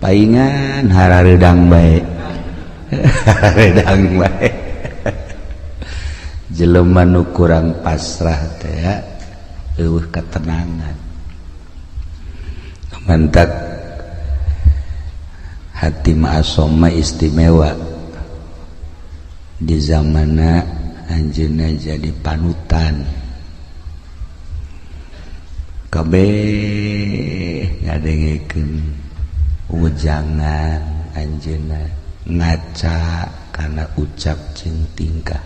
Paingan harareudang bae, hareudang bae. Jelema nu kurang pasrah teh eueuh ketenangan. Mantak hati Asom istimewa di zamana anjeunna jadi panutan kabeh ngadengekeun wejangan anjeunna, ngaca kana ucap jeung tingkah,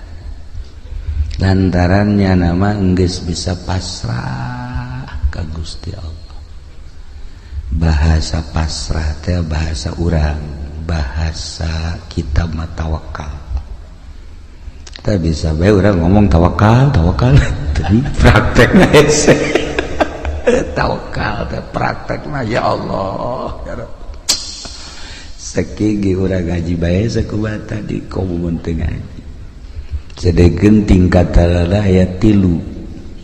lantarannya nama enggeus bisa pasrah ka Gusti Allah. Bahasa pasrah teh bahasa urang, bahasa kita mah tawakal. Kita bisa bae urang ngomong tawakal, tawakal, tapi praktekna hese. Tawakal teh praktekna ya Allah ya Rabb. Sakigi urang ngaji bae sakumaha tadi, komo mun teu ngaji. Sedekeun tingkatan aya tilu: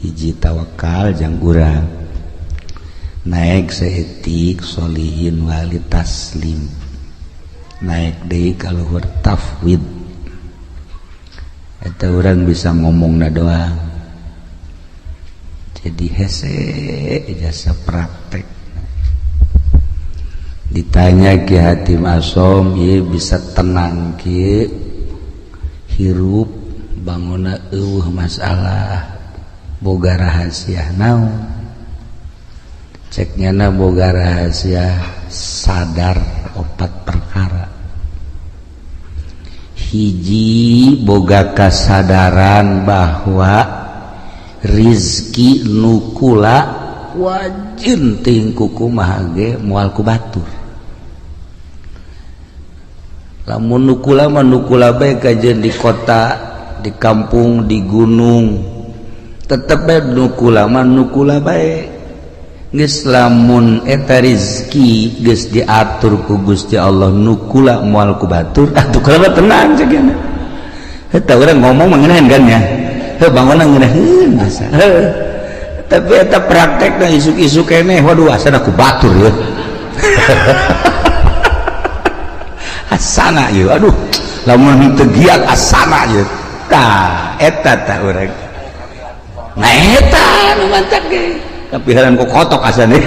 hiji, tawakal jang urang, naik saeutik solihin wali taslim, naik deui ka luhur tafwid. Eta urang bisa ngomongna doang jadi hese jasa praktek. Ditanya Ki Hatim Asom, ieu bisa tenang kieu hirup, bangunna eueuh masalah, boga rahasia naon? Ceknya na boga rahasia sadar opat perkara. Hiji, boga kasadaran bahwa rizki nukula wajin ting kumaha ge moal ku batur. Lamun nukula mah nukula bae, kajeun di kota, di kampung, di gunung, tetep bae nukula mah nukula bae. Geus lamun eta rizki geus diatur ku Gusti Allah nukula moal ku batur, atuh kula mah tenang cek. Eta urang ngomong mengenahan kan ya, heuh, bangunna ngeunaheun biasa. Heuh, tapi eta praktekna isuk-isuk keneh, waduh, asana ku batur ya, asana ieu, aduh, lamun teu giat asana ieu. Tah eta tah urang, nah eta nu mantak ge kapiharan ku kotok asane.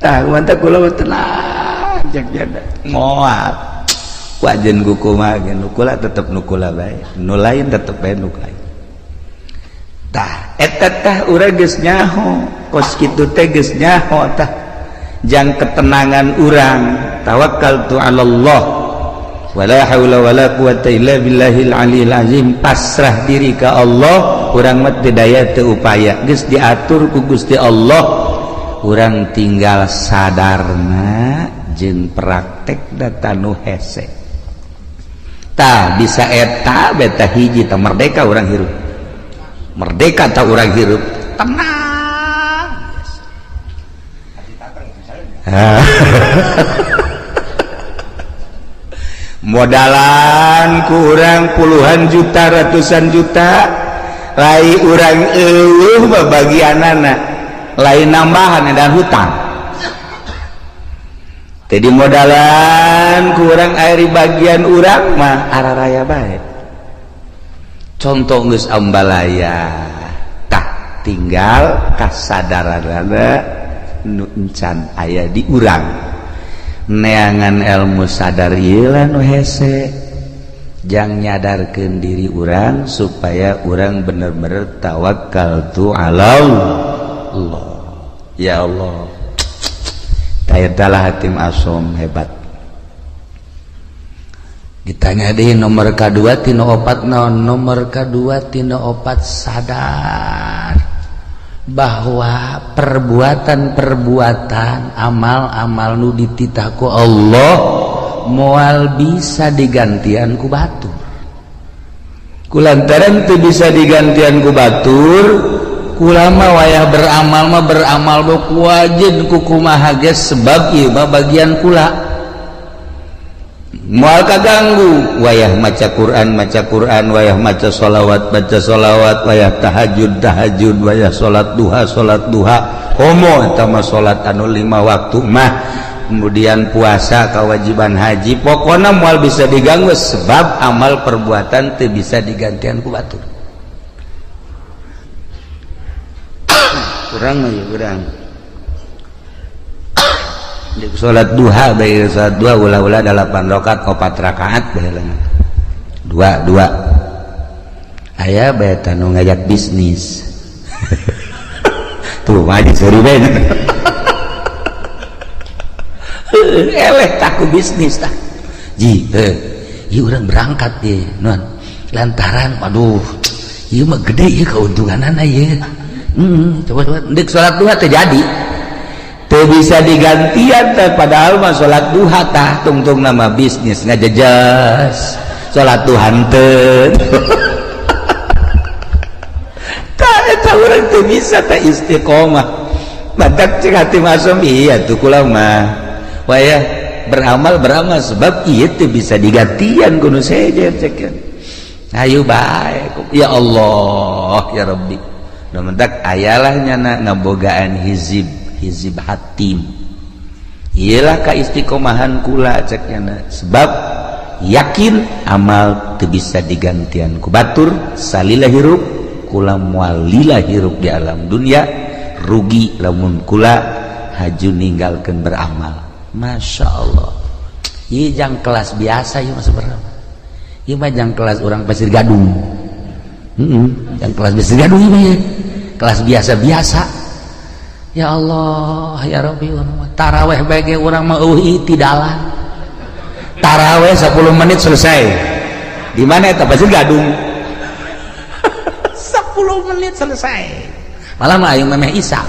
Tah mantak kula mah tenang cek jada moal wajen ku kumaha ge nukula tetep nukula bae, nu lain tetep bae nu lain. Tah eta tah urang geus nyaho kos kitu teh, geus nyaho tah jang ketenangan urang. Tawakkaltu 'ala Allah wala haula wala quwata illa billahil aliyil azim, pasrah diri ka Allah. Urang mah teu daya teu upaya, geus diatur ku Gusti Allah, urang tinggal sadarna jeung praktek data nu hese. Tah bisa eta beta hiji tah merdeka urang hirup, merdeka tah urang hirup tenang. Modalan kurang puluhan juta, ratusan juta, lain urang eueuh bagianana, lain nambahan dan hutang. Jadi modalan kurang air bagian urang mah araraya bae. Contoh geus ambalaya, tah tinggal kasadaranana nu encan aya di urang. Neangan ilmu sadar ieu lah nu hese jang nyadarkeun diri urang supaya urang bener-bener tawakal tu Allah. Ya Allah, tah Hatim Asom hebat. Ditanya di nomor K2 tino opat naon? Nomor K2 tino opat, sadar bahwa perbuatan-perbuatan, amal-amal nu dititah ku Allah moal bisa digantian ku batur. Kulantaran teu bisa digantian ku batur, kulama wayah beramal mah beramal bok wajib ku kumaha ge, sebab ieu mah bagian kula. Moal kaganggu wayah maca Quran maca Quran, wayah maca sholawat baca sholawat, wayah tahajud tahajud, wayah salat duha salat duha. Komo eta mah salat anu 5 waktu mah, kemudian puasa, kewajiban haji, pokoknya moal bisa diganggu sebab amal perbuatan teu bisa digantian ku batur. Kurang mah kurang. Salat duha bae, salat duha ulah-ulah 8 rakaat 4 rakaat bae dua dua. Aya bae tanu ngajak bisnis. Tuh mah seuri bae. Eleh taku bisnis tah. Ji, ieu urang berangkat ye, non. Lantaran aduh, ieu mah gede ieu keuntunganana ieu. Coba coba ndek salat duha teu jadi. Teu bisa digantian teh, padahal mah salat duha tah tungtung nama bisnis ngajejas salat duha henteu. Tah eta urang teu bisa teh istiqomah. Badak cek hati masum iya tuh kula mah wayah beramal beramal sebab ieu teu bisa digantian kudu sejen cek. Ayo bae ya Allah ya Rabbi. Nu mentak ayalah nyana ngabogaan hizib hizib hatim. Iyalah ka istiqomahan kula cek nyana sebab yakin amal teu bisa digantian ku batur salila hirup kula moal lila hirup di alam dunia rugi lamun kula haju ninggalkeun beramal. Masya Allah, ieu jang kelas biasa ieu mah sebenarnya. Ieu mah jang kelas urang Pasir Gadung. Jang kelas Pasir Gadung ieu mah kelas biasa-biasa. Ya Allah, ya Rabbi, taraweh bae urang mah eueuh itidalan. Taraweh 10 menit selesai. Di mana eta Pasir Gadung? 10 menit selesai. Malah mah ayeuna memeh Isa.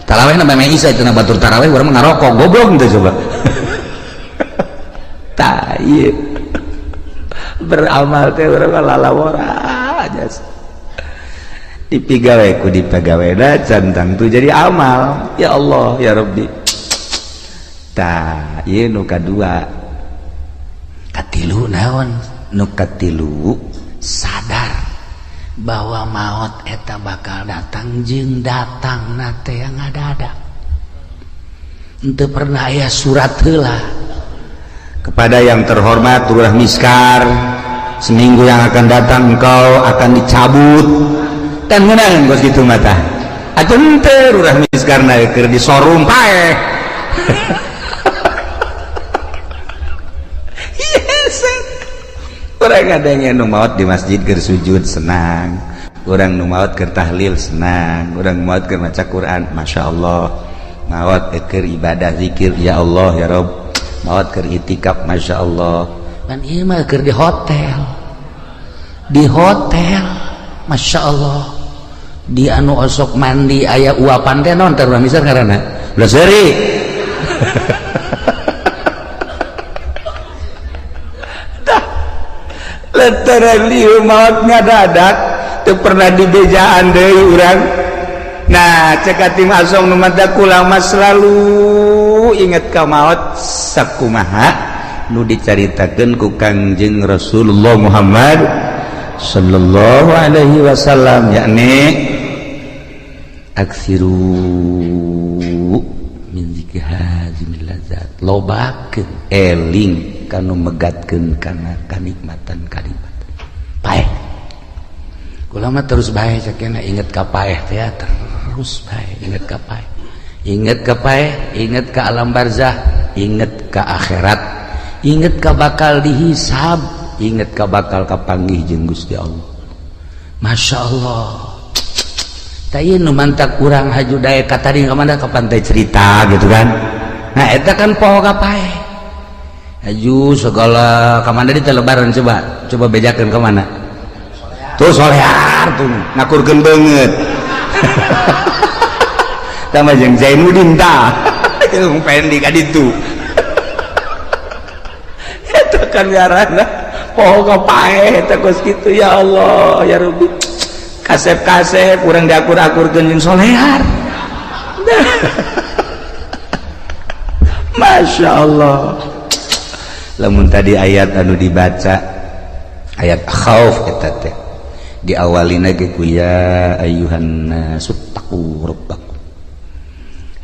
Taraweh na memeh Isa cenah batur taraweh urang mah ngarokok goblok teh coba. Tah ieu. Beramal teh urang mah lalawora aja. Dipigawe ku dipegawena cantang tuh jadi amal. Ya Allah ya Rabbi. Tah ieu nu kadua. Katilu naon? Nu katilu sadar bahwa maut eta bakal datang jeung datang nate yang ada-ada. Henteu pernah aya surat heula. Kepada yang terhormat Lurah Miskar, seminggu yang akan datang engkau akan dicabut. Kan ngeunang kos kitu mah tah. Atuh henteu Lurah Miskar na keur disorum paeh. Yes. Urang ngadenge nu maot di masjid keur sujud senang, urang nu maot keur tahlil senang, urang maot keur maca Quran masyaallah, maot keur ibadah zikir ya Allah ya Rabb, maot keur itikaf masyaallah. Pan ieu mah keur di hotel. Di hotel masyaallah. Di anu osok mandi aya uapan teh naon teh urang misal ngaranna? Ulah seuri. Lantaran lieu maot ngadadak teu pernah dibejaan deui urang. Nah, cek tim asong nu mata kula mah selalu inget ka maot sakumaha nu dicaritakeun ku Kangjeng Rasulullah Muhammad sallallahu alaihi wasallam, yakni aksiru min zikri hazimil lazat, lobakeun eling kanu megatkeun kana kanikmatan kanikmatan paeh. Kula mah terus bae cekena inget ka paeh teh terus bae inget ka paeh, inget ka paeh, inget ka alam barzah, inget ka akhirat, inget ka bakal dihisab, inget ka bakal kapanggih jeung Gusti Allah. Masya Allah. Tah ieu nu mantak urang haju daek ka tadi ka mana ka pantai cerita gitu kan. Nah eta kan poho ka paeh. Haju segala ka mana di lebaran coba coba bejakeun ka mana. Tuh solear tuh ngakurkeun beungeut. Tah mah jeung Zainuddin tah. Jeung Pendi ka ditu. Eta kan ngaranna poho ka paeh eta kos kitu ya Allah ya Rabbi. Kasep-kasep urang diakur-akurkeun jeung solear. Masya Allah. Lamun tadi ayat anu dibaca ayat khauf, eta teh diawalina ge ku ya ayyuhan nasuttaqu rabbakum,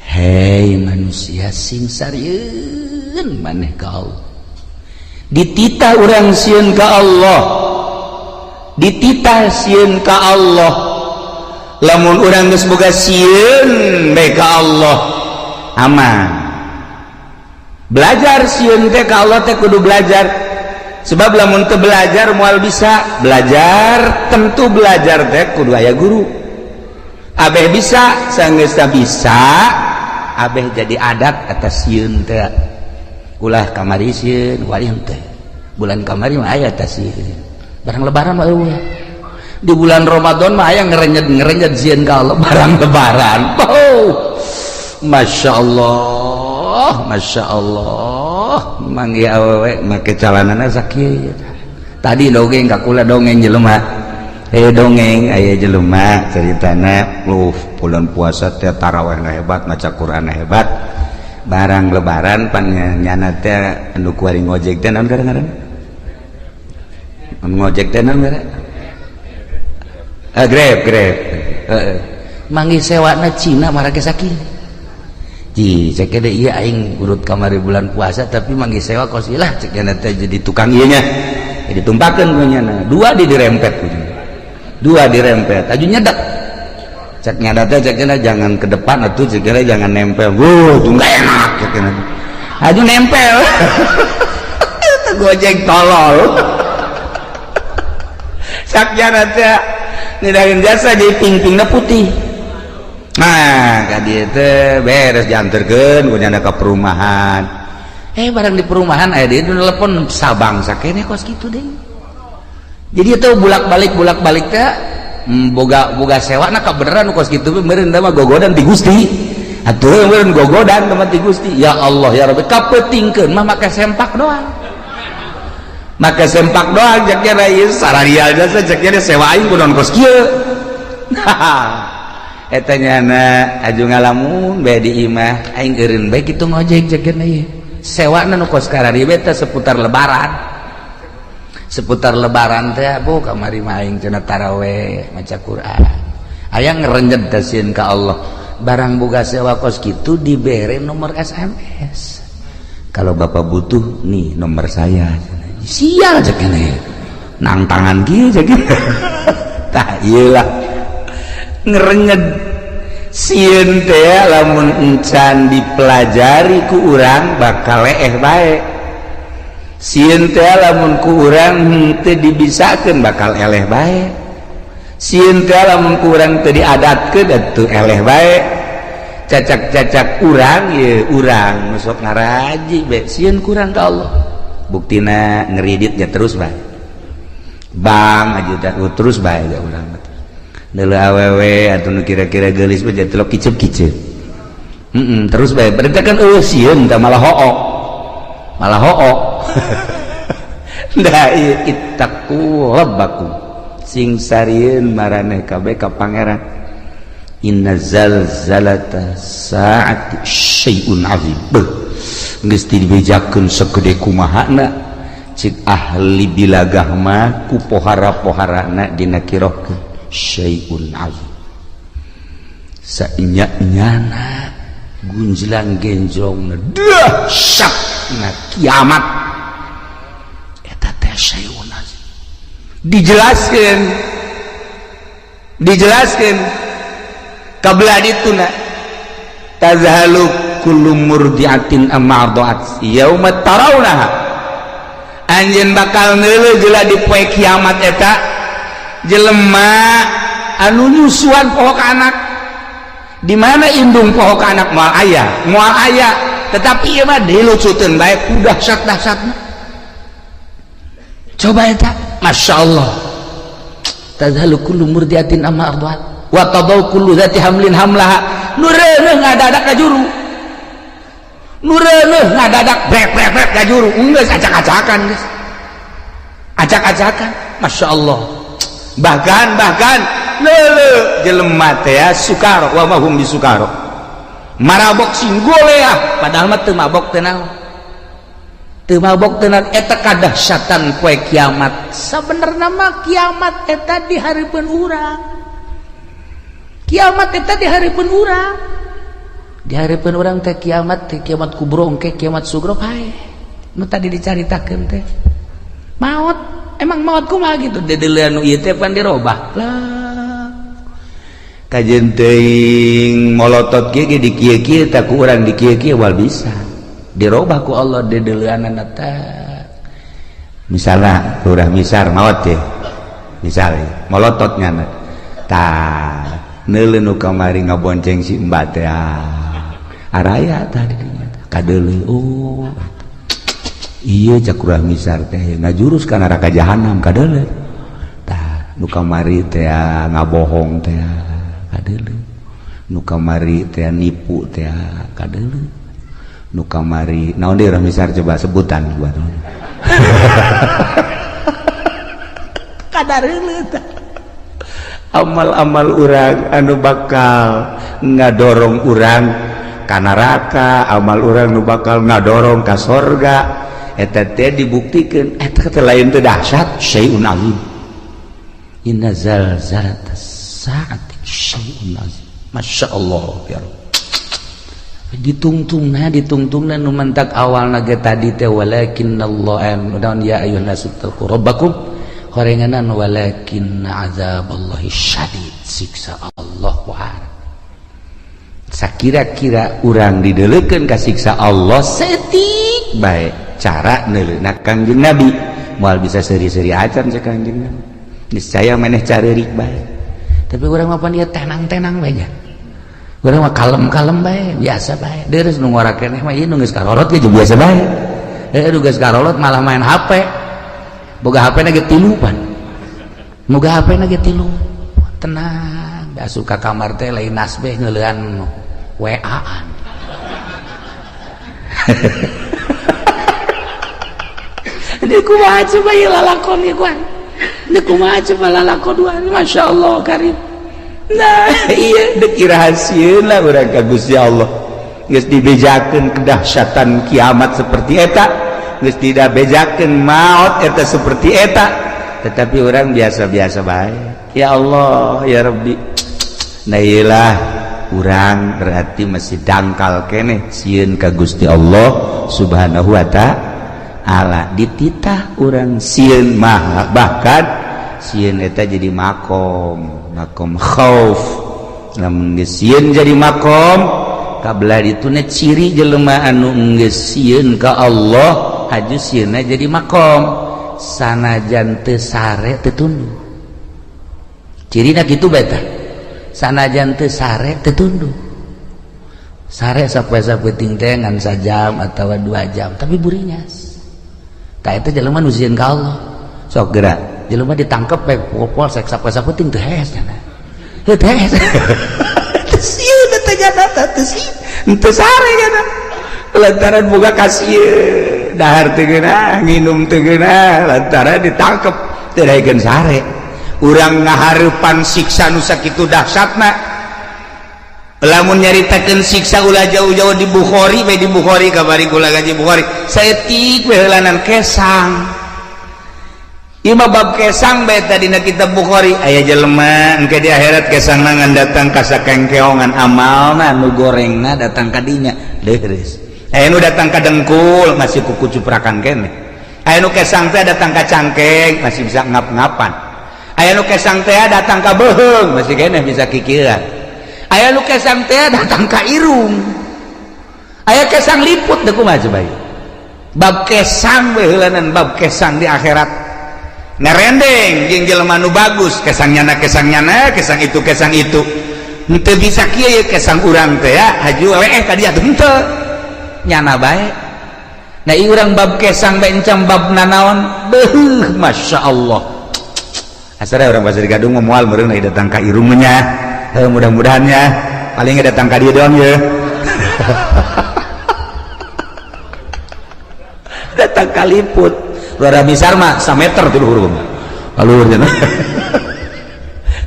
hei manusia, sing sarieun maneh ka Allah. Dititah urang sieun ka Allah, dititah sieun ka Allah. Lamun urang geus boga sieun bae ka Allah, aman. Belajar sieun teh ka Allah teh kudu belajar, sebab lamun teu belajar moal bisa. Belajar, tentu belajar teh kudu aya guru. Abeh bisa, sanggeus bisa, abeh jadi adat atas sieun teh. Ulah kamari sieun, wayang teh bulan kamari mah aya teh sieun. Barang Lebaran mah eueuh. Di bulan Ramadan mah aya ngerenyet ngerenyet sieun ka Allah. Barang Lebaran, oh, Masya Allah, Masya Allah, manggih awewe make calanana sakieu. Tadi dongeng ka kula, dongeng jelema, dongeng aya jelema ceritana lu bulan puasa teh tarawih hebat, maca Quran hebat. Barang Lebaran pan nyana teh anu kuari ngojek teh, naon ngaran anu ngojek teh, naon ngaran? Ah, Grab, Grab. Heeh, manggih sewana Cina marake sakieu. Ji, cek deh, iya, aing urut kamari bulan puasa tapi manggih sewa kos lah, cek teh jadi tukang ieu nya. Jadi tumpakeun ku nyana. Dua di dirempet, dua dirempet aju nyedak. Cek nyadat teh, cek jangan ke depan atuh, cek jangan nempel. Wuh, tuh nggak enak, cek aju nempel. Itu Gojek tolol. Cek nyadat teh ngedahin jasa jadi ping-pingna putih. Nah, ka dieu teh beres dianterkeun ku nyana ka perumahan. Barang di perumahan aya dia telepon Sabang sakene kos kitu deh. Jadi itu bulak-balik bulak-balik teh boga boga sewa na kabeneran kos kitu meureun mah gogodan ti Gusti. Atuh meureun gogodan mah ti Gusti. Ya Allah ya Rabbi, kapeutingkeun mah make sempak doang. Make sempak doang, cek nya ieu sararia jasa, cek nya sewa aing kunaon kos kieu. Eta nyana aju ngalamun bae di imah, aing eureun bae kitu ngojek, cek nya ieu. Sewana nu kos karari teh seputar Lebaran. Seputar Lebaran teh, bu, kamari mah aing cenah taraweh maca Quran. Aya ngerenjet teh sieun ka Allah. Barang boga sewa kos kitu dibere nomor SMS. Kalau Bapak butuh, nih nomor saya. Sial, cek nya. Nang tangan kieu, cek. Tah, ieu lah ngerenyet sieun teh. Lamun encan dipelajari ku urang bakal leeh bae. Sieun teh lamun ku urang henteu dibisakeun bakal eleh bae. Sieun teh lamun ku urang teu diadatkeun atuh eleh bae. Cacak-cacak urang ye, urang sok ngaraji bae sieun kurang ka Allah. Buktina ngeriditnya terus bae, bang aja terus bae ya urang neuleuh awewe atuh nu kira-kira geulis mah jadi telok kicep-kicep. Terus bae berarti kan eueuh sieun tah, malah hook, malah hook. Da ieu ittaqu rabbakum, sing sarieun maraneh kabeh ka Pangeran. Inna zalzalata saati syai'un azim. Beuh, geus dibejakeun segede kumahana, cik ahli bilagah mah ku pohara-poharana dinakirohkeun syai'un azim. Sainya-nyana gunjlang genjrong dahsyat na kiamat eta teh syai'un azim. Dijelaskeun, dijelaskeun kabelah dituna tazhalu kullu murdiatin amma arda'at yauma tarawnaha. Anjeun bakal neuleuh jeula di poe kiamat eta jelema anu nyusuan poho ka anak. Di mana indung poho ka anak? Moal aya, moal aya. Tetapi ieu mah dilucuteun bae ku dahsyat-dahsyatna. Coba eta, Masya Allah, tazhalu kullu murdiatin amma arda'at wa tadau kullu dzati hamlin hamlaha. Nu reuneuh ngadadak ka juru, nu reuneuh ngadadak brek brek brek ka juru. Geus acak-acakan, geus acak-acakan. Masya Allah. Bahkan bahkan lele jelema teh ya, sukaro wa ma hum bisukaro, marabok sing goleah, padahal mah teu mabok teh naon. Teu mabok tenan eta kadahsyatan poe kiamat. Sabenerna mah kiamat eta di hareupeun urang. Kiamat eta di hareupeun urang. Di hareupeun urang teh kiamat teh, kiamat kubro engke, kiamat sugro pae. Nu tadi dicaritakeun teh. Maot, emang maot kumaha gitu? Dedeuleun nu ieu teh pan dirobah. Lah. Kajeun teuing molotot kieu ge di kieu-kieu tah ku urang di kieu-kieu wal bisa. Dirobah ku Allah dedeuleunana teh. Misalna Lurah Misar maot teh. Misalnya molotot nyana. Tah, neuleuh nu kamari ngabonceng si Mbak teh. Araya tah di dinya kadeuleu. Oh. Iya cak Lurah Misar teh ngajurus ka neraka jahanam kadeuleu. Tah, nu kamari teh ngabohong teh kadeuleu. Nu kamari teh nipu teh kadeuleu. Nu kamari naon deui Lurah Misar coba sebutan buat. Kadareuleu tah. Amal-amal urang anu bakal ngadorong urang ka neraka, amal urang nu bakal ngadorong ka sorga, eta teh dibuktikeun eta teh lain teh dahsyat, syai'un azim. Inna zalzalatas saati syai'un azim. Masya Allah ya Rabb. Ditungtungna ditungtungna nu mantak awalna ge tadi teh walakinnallah dan ya ayyuhan nasu taqu rabbakum horenganan walakin azaballahi syadid, siksa Allah wahar. Sakira-kira urang dideulekeun ka siksa Allah setik bae cara neuleuna Kangjeng Nabi moal bisa seuri-seuri acan cek Kangjeng Nabi, niscaya maneh careurik bae. Tapi urang mah pan ieu tenang-tenang bae nya, urang mah kalem-kalem bae, biasa bae. Deres nu ngora keneh mah ieu nu geus karorot ge biasa bae. Nu geus karorot malah main HP, boga HP na ge tilu pan, boga HP na ge tilu, tenang. Asup ka kamar teh lain nasbeh ngeulean WA-an. Ini kumaha coba ieu lalakon ieu kuan. Ini kumaha coba lalakon dua. Masya Allah karim. Nah, iya deuk rahasieun lah urang ka Gusti Allah. Geus dibejakeun kedahsyatan kiamat seperti eta, geus tidak bejakeun maut eta seperti eta, tetapi orang biasa-biasa bae. Ya Allah, ya Rabbi. Nah iyalah urang berarti masih dangkal keneh sieun ka Gusti Allah Subhanahu wa ta'ala. Dititah urang sieun mah, bahkan sieun eta jadi makom, makom khauf. Lamun geus sieun jadi makom, kabelah dituna ciri jelema anu geus sieun ka Allah haju sieunna jadi makom, sanajan teu sare teu tunduh. Cirina kitu bae tah. Sanajan teu sare teu tunduh. Sare sapoe-sapoe teh ngan sajam atawa 2 jam, tapi burinyas. Tah eta jelema nu sieun ka Allah. Sok geura jelema ditangkep bae polsek sapoe-sapoe teu hees cenah. Heuh teu hees. Teu sieun teh jana teh teu sieun. Teu sare jana. Lantaran boga kasieun, dahar teu geunah, nginum teu geunah, lantaran ditangkep teu daekeun sare. Urang ngahareupan siksa nu sakitu dahsyatna. Lamun nyaritakeun siksa ulah jauh-jauh di Bukhari bae, di Bukhari kamari kula ngaji Bukhari saeutik we heulanan kesang. Ieu mah bab kesang bae tadi dina kitab Bukhari aya jelema engke di akhirat kesangna ngan datang ka sakengkeongan amalna nu gorengna datang ka dinya leureus. Aya nu datang ka dengkul masih kuku cuprakan keneh. Aya nu kesang teh datang ka cangkeng masih bisa ngap-ngapan. Aya nu kesang teh datang ka beuheung masih keneh bisa kikieuan. Aya nu kesang teh datang ka irung. Aya kesang liput teh kumaha coba ieu. Bab kesang we heulanan bab kesang di akhirat. Ngerendeng jeung jelema nu bagus, kesang nyana kesang nyana, kesang itu kesang itu. Henteu bisa kieu ye kesang urang teh ya, haju we ka dieu henteu. Nyana bae. Nah ieu urang bab kesang bae encam bab nanaon? Beuh, Masya Allah. Asal orang Pasir Gadung mah moal meureun datang ka irung nya. Mudah-mudahan ya. Paling datang ka dieu doang ya. Datang ka liput. Luar misar mah sameter tuh luhur mah. Luhur nya.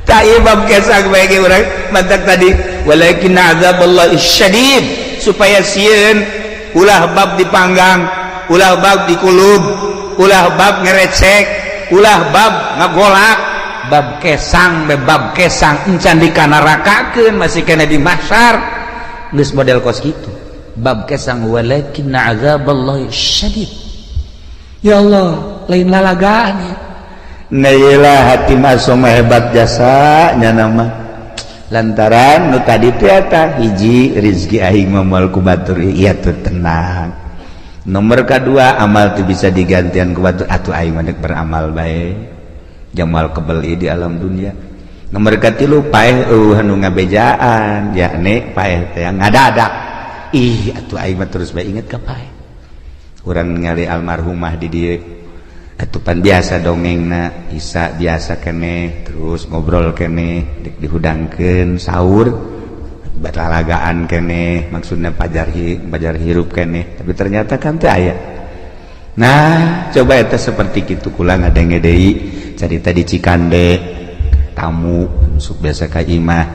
Tak ieu bab kesang bae ge urang mantak tadi walakin azaballahi syadid supaya sieun ulah bab dipanggang. Ulah bab dikulub, ulah bab ngerecek, ulah bab ngagolak, bab kesang be, bab kesang encan dikanarakakeun, masih kena di mahsyar, geus model kos kitu. Bab kesang, walakinna azaballahi syadid. Ya Allah, lain lalagaan ya. Nah, iyalah Hatim Asom hebat jasa nya nama, lantaran nu tadi teh eta hiji, rizki aing mah moal ku batur, iya tuh tenang. Nomor kedua, amal tuh bisa digantian ku batur, atuh aing mah beramal bae jamal kebeli di alam dunia. Nomor katilu, paeh eueuh anu ngabejaan, yakni paeh teh ngadadak. Ih, atuh aing mah terus bae inget ka paeh. Urang ningali almarhumah di dieu atupan biasa dongengna isa biasa keneh, terus ngobrol keneh, dek dihudangkeun sahur, berlalagaan keneh, maksudnya pajar pajar hirup keneh, tapi ternyata kan teu aya. Nah, coba eta seperti kitu. Kula ngadenge deui carita di Cikande, tamu masuk biasa ka imah,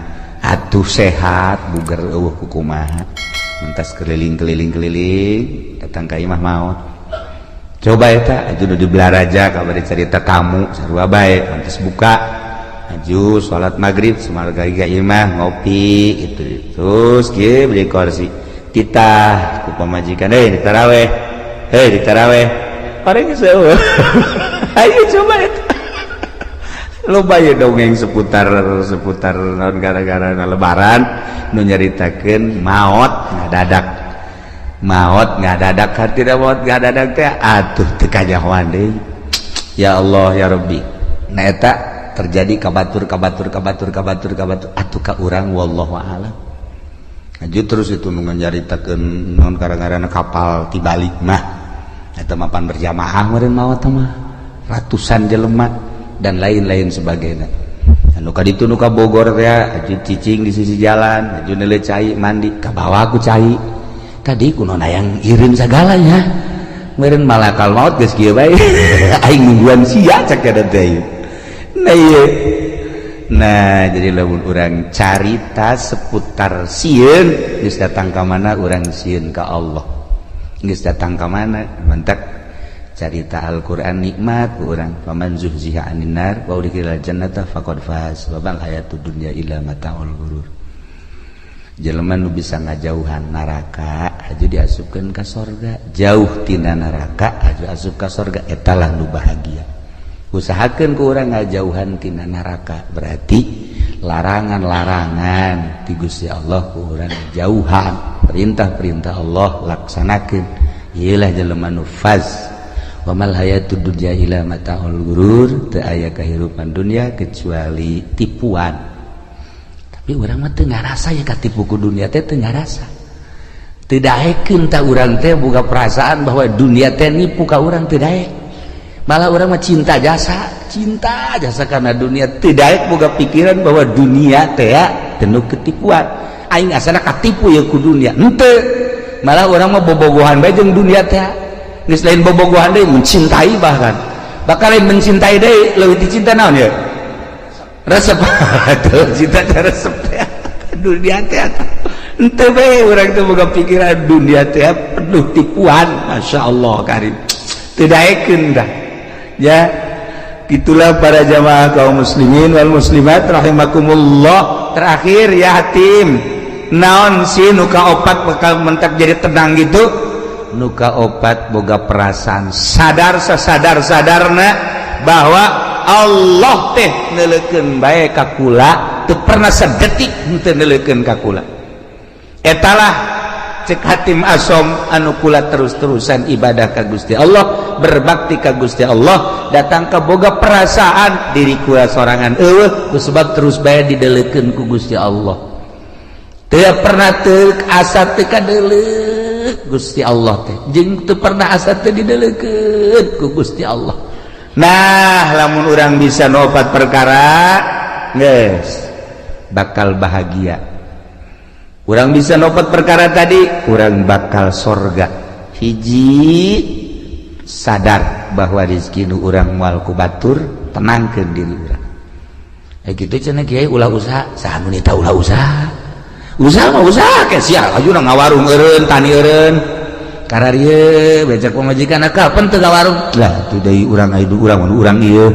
atuh sehat buger, eueuh kukumaha, mentas keliling-keliling keliling, datang ka imah, maot. Coba eta aju di Balaraja kabar cerita, tamu sarua bae, pantes buka aju salat maghrib, semarga ka imah ngopi itu, terus kieu beli kursi, titah ku pamajikan, "Hei, di taraweh, hei, di taraweh." Orang geus. Ayo coba eta loba ya dongeng seputar seputar naon, gara-gara lebaran nu nyaritakeun maot ngadadak, maot ngadadak, hati maot ngadadak teh atuh teu kanyahoan deui. Ya Allah, ya Rabbi. Nah, eta terjadi ka batur, ka batur, ka batur, ka batur, ka batur, atuh ka urang wallahu a'lam. Aju terus itu nu nyaritakeun naon, gara-gara kapal tibalik mah eta mapan berjamaah meureun maot mah ratusan jelema dan lain-lain sebagainya. Anu ka ditu nu ka Bogor teh aju cicing di sisi jalan, aju neuleuh cai, mandi ka bawa ku cai tadi, kuno hayang ireun sagalanya meureun malakal maut geus kieu bae, "Aing nungguan sia," cek eta teh. Nah, ieu. Nah, jadi lamun urang carita seputar sieun, geus datang ka mana urang sieun ka Allah, geus datang ka mana. Mantak carita Al-Qur'an nikmat ku urang, faman zuhziha 'anin nar wa udkhilal jannata faqad faz wa mal hayatud dunya illa mataul ghurur. Jelema nu bisa ngajauhan neraka aju diasupkeun ka sorga, jauh tina neraka aju asup ka sorga, etalah nu bahagia. Usahakeun ku urang ngajauhan tina neraka, berarti larangan-larangan ti Gusti Allah ku urang jauhan, perintah-perintah Allah laksanakeun. Ieulah jelema nu faz. Wa mal hayatud dunya illa mataul ghurur. Teu aya kahirupan dunia kecuali tipuan. Tapi urang mah teu ngarasa ya katipu ku dunia teh, teu ngarasa, teu daekeun. Tah, urang teh boga perasaan bahwa dunia teh nipu ka urang, teu daek. Malah urang mah cinta jasa, cinta jasa karena dunia, teu daek boga pikiran bahwa dunia teh ya penuh ketipuan. Aing asana katipu ya ku dunia, henteu. Malah urang mah bobogohan bae jeung dunia teh. Geus lain bobogohan deui, mencintai, bahkan bakal lain mencintai deui, leuwih dicinta naon ya, resep. Tuh, cinta teh resep teh dunia teh. Henteu bae urang teh boga pikiran dunia teh penuh tipuan. Masya Allah karim, teu daekeun dah ya. Itulah para jamaah kaum muslimin wal muslimat rahimakumullah. Terakhir ya, Hatim, naon sih nu kaopat bakal mentak jadi tenang gitu? Nu kaopat, boga perasaan sadar sasadar sadarna bahwa Allah teh neuleukeun bae ka kula, teu pernah sedetik henteu neuleukeun ka kula. Etalah cek Hatim Asom anu kula terus-terusan ibadah ka Gusti Allah, berbakti ka Gusti Allah, datang ke boga perasaan diri kula sorangan eueuh, sebab terus bae dideleukeun ku Gusti Allah. Teu pernah teu asa teu kadeuleuk Gusti Allah teh, jeung teu pernah asa teu dideleukeun ku Gusti Allah. Nah, lamun urang bisa nopat perkara, geus bakal bahagia. Urang bisa nopat perkara tadi, urang bakal sorga. Hiji, sadar bahwa rezeki nu urang moal ku batur, tenangkeun diri urang. Eh, gitu cenah kiai, ulah usaha. Saha nu nita ulah usaha? Usaha mah usaha ke sia, aju ngawarung eureun, tani eureun. Kararieu becak pamajikan kapan teu ka warung lah tuh deui urang aya urang urang ieu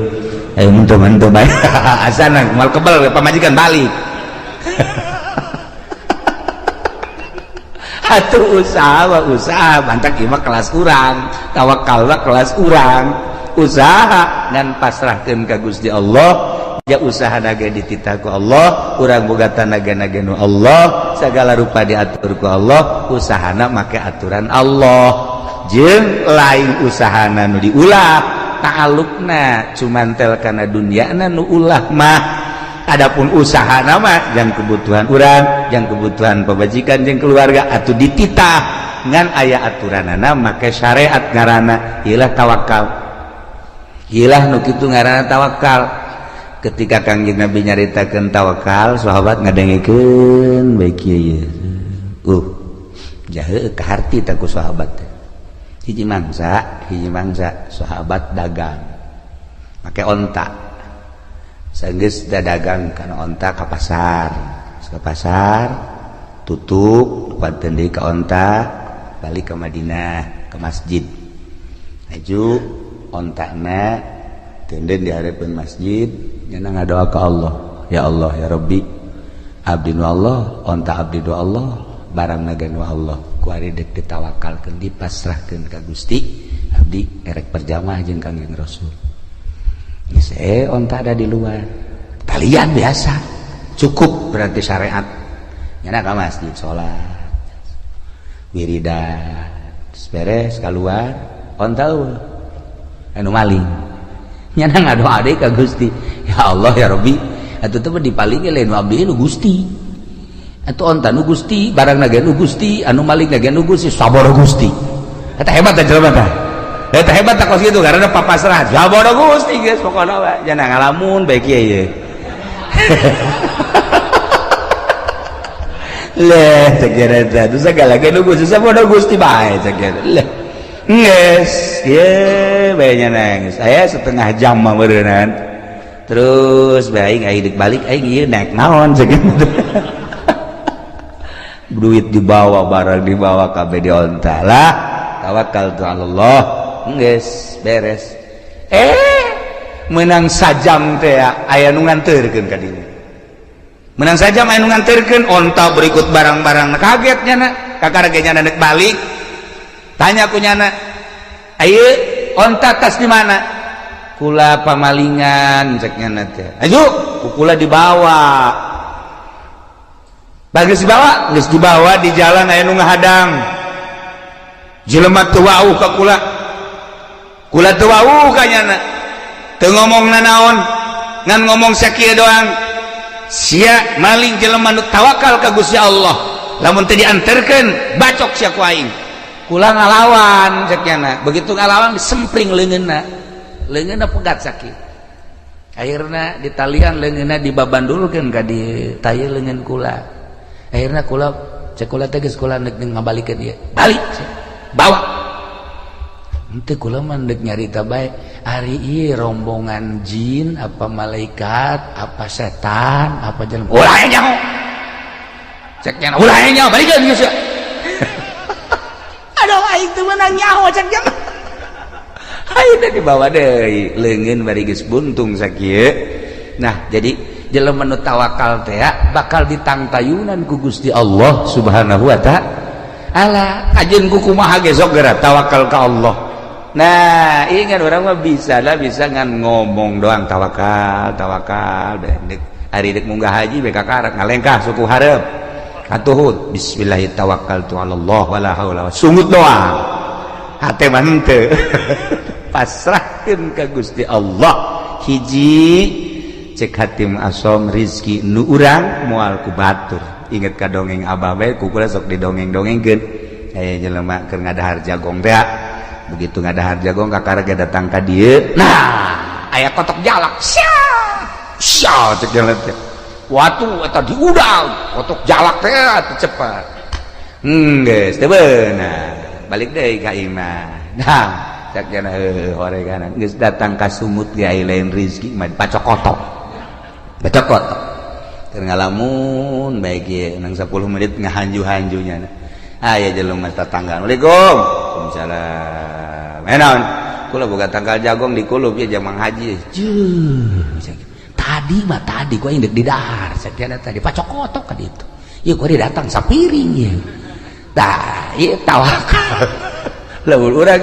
ayo mentu-mentu bae asana moal kebel pamajikan balik. Atuh usaha mah usaha mantak ieu mah kelas urang, tawakal mah kelas urang. Usaha ngan pasrahkeun ka Gusti Allah, ya usaha naga dititah ku Allah, urang boga tanaga naga nu Allah, segala rupa diatur ku Allah, usahana make aturan Allah. Jeung lain usahana nu diulah, ta'alluqna cuman tel kana dunyana nu ulah mah. Adapun usaha nama yang kebutuhan urang, yang kebutuhan pamajikan jeung keluarga atau dititah ngan aya aturanana make syariat ngaranna ieulah tawakal. Ieulah nu kitu ngaranna tawakal. Ketika Kangjeng Nabi nyaritakeun tawakal, sahabat ngadengekeun bae kieu ieu. Jahe kaharti tah ku sahabat teh. Hiji mangsa sahabat dagang make onta. Sanggeus dagang kana onta ka pasar. Ka pasar tutup panten deui ka onta balik ke Madinah ke masjid. Aju ontana tenden di hareupeun masjid nyana ngadoa ka Allah. Ya Allah ya Rabbi, abdi nu Allah, onta abdi nu Allah, barang naga nu Allah. Ku ari deuk ditawakalkeun dipasrahkeun ka Gusti, abdi erek berjamaah jeung Kangjeng Rasul. Geus onta ada di luar. Talian biasa. Cukup berarti syariat. Nyana ka masjid salat. Wiridan. Terus beres keluar, onta eueuh. Anu maling. Nyana ngadoa deui ka Gusti. Ya Allah ya Rabbi, atuh teh dipaling lain nu abdi nu Gusti. Atuh onta nu Gusti, barang naga nu Gusti, anu maling naga nu Gusti, sabar Gusti. Eta hebat teh jelema teh. Eta hebat teh kos kitu karena papasrah. Sabar Gusti geus pokona we. Jangan ngalamun bae kieu ye. Leh cek eta teh segala ge nu Gusti sabar Gusti bae cek eta. Leh. Geus, ye bae nya nangis. Aya setengah jam mah meureunnan. Terus bae aing balik aing ieu naik naon cek eta. Duit dibawa, barang dibawa, kabeh dionta lah. Tawakal tu Allah, geus beres. Menang sajam teh aya nu nganterkeun ka dieu. Menang sajam aya nu nganterkeun onta berikut barang-barang. Kaget nyana, kakara ge nyana deuk balik. Tanya ku nyana, "Ayeuna onta tas di mana?" Kula pamalingan cek nyana teh. Aju, ku kula dibawa. Bagus dibawa, geus dibawa di jalan aya nu ngahadang. Jelema teu wauh ka kula. Kula teu wauh ka nyana. Teu ngomong nanaon, ngan ngomong sakieu doang. Sia maling jelema nu tawakal ka Gusti Allah. Lamun teu dianterkeun, bacok sia ku aing. Kula ngalawan cek nyana. Begitu ngalawan disempring leungeunna. Leungeunna pegat sakieu. Akhirna ditalian leungeunna dibabandulkeun ka di taye leungeun kula. Akhirnya kula cek kula teh geus kula deuk ngabalikeun ieu. Balik bawa. Henteu kula mah deuk nyarita bae ari ieu rombongan jin apa malaikat apa setan apa jelema. Ulah nyaho. Cek nya ulah nyaho balikeun geus. Aduh aing teu meunang nyaho cek nya. Ayeuna dibawa deui leungeun bari geus buntung sakieu. Nah, jadi jelema nu tawakal teh bakal ditangtayunan ku Gusti Allah Subhanahu wa ta'ala. Kajeun ku kumaha ge sok geura tawakal ka Allah. Nah, ingat urang mah bisa lah bisa ngan ngomong doang tawakal, tawakal dek ari dek munggah haji be kakarak ngalengkah suku hareup. Katuhut bismillah tawakkaltu ala Allah wala haula sungut doang. Hate mah henteu. Pasrahkeun ka Gusti Allah. Hiji cek hatim asom rizki nu urang moal ku batur. Inget ka dongeng abah bae ku kula sok didongeng-dongengkeun. Aya jelema keur ngadahar jagong teh. Begitu ngadahar jagong kakara ge datang ka dieu. Nah, aya kotok jalak. Sia! Sia cek jelema teh. Watu eta diudang, kotok jalak teh atuh cepat. Geus teu beunang. Balik deui ka imah. Nah, cek cenah heueuh horegan geus datang ka sumut ge aya lain rizki mah pacokotok. Pacokotok. Keur ngalamun bae kieu nang 10 menit ngahanju-hanjunya. Aya jelema tetangga. Assalamualaikum. Waalaikumsalam. Eh naon? Kula boga tangkal jagong di kulub ya jamang haji. Juh. Tadi mah tadi gua indek di dahar, sakiana tadi pacokotok ka ditu. Ieu gua datang sapiring ieu. Tah, ieu tawakal. Lamun urang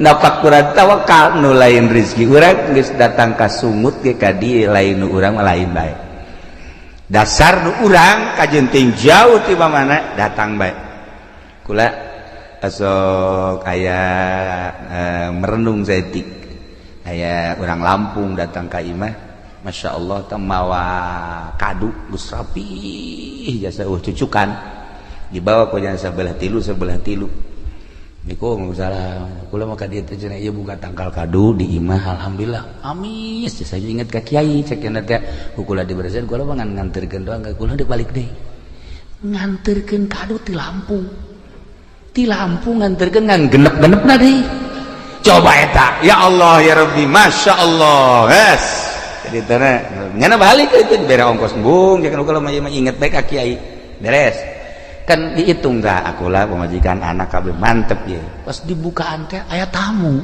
napak kurang tawakal nu lain rezeki urang geus datang ka sungut ge ka dieu lain nu urang mah lain bae. Dasar nu urang kajenting jauh ti mana datang bae. Kula asok aya merenung saeutik. Aya urang Lampung datang ka imah, Masya Allah teh mawa kadu geus rapih jasa cucukan dibawa ku jasa sebelah tilu sebelah tilu. Niku salah kula mah ka dieu teh cenah ieu buka tangkal kadu di imah alhamdulillah amis saya inget ka kiai cek cenah teh kula dibersihan kula mah ngan nganterkeun doang ka kula deuk balik deui nganterkeun kadu ti Lampung ti Lampung nganterkeun ngan genep-genepna deui coba eta ya Allah ya Rabbi Masya Allah yes jadi tanah nyana balik itu dibere ongkos embung jangan kula mah inget bae ka kiai beres kan dihitung dah akulah pemajikan anak kabeh mantep ya pas dibukaan teh aya tamu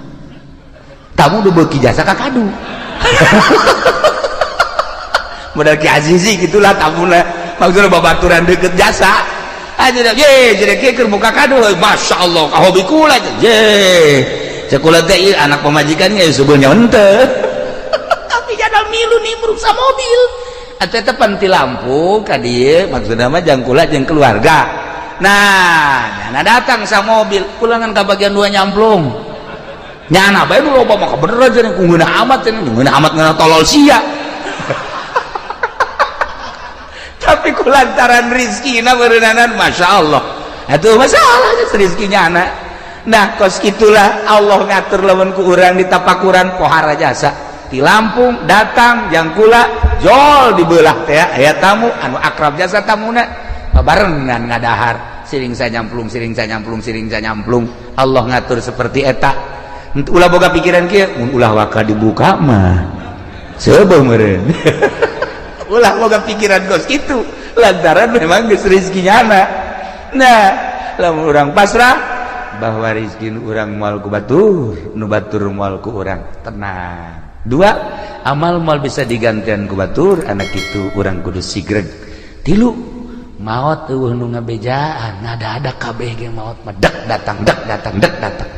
tamu udah beuki jasa ka kadu modal Ki Azizi gitulah tamuna maksudnya babaturan deket jasa aja dah ye jadi kieu keur buka kadu Masya Allah ka hobi kula ye cek kula teh ieu anak pemajikan ge sebenarnya henteu tapi jadal milu nimbrung sa mobil atau eta pan ti Lampung ka dieu maksudna mah jang kula jeung keluarga nah nyana datang sa mobil kulangan ka bagian dua nyamplung nyana bae nu loba mah bener aja ku ngeunah amat cenah ngeunah amat ngeunah tolol sia tapi ku lantaran rizkina beureunanan Masya Allah atuh masalah rizkinya anak nah kos itulah Allah ngatur lamun ku urang ditapakuran pohara jasa di Lampung datang jang kula jol dibelah teh aya tamu anu akrab jasa tamuna babarengan ngadahar siring sanyamplung siring sanyamplung siring sanyamplung Allah ngatur seperti eta ulah boga pikiran kieu mun ulah waka dibuka mah seubeuh meureun ulah boga pikiran kos kitu lantaran memang geus rezekinya anak nah lamun urang pasrah bahwa rezeki urang moal ku batur nu batur moal ku urang tenang dua amal moal bisa digantian ku batur anak itu urang kudu sigreg tilu maot eueuh nu ngabejaan ngada-ada kabeh ge maot mah dek datang dek datang dek datang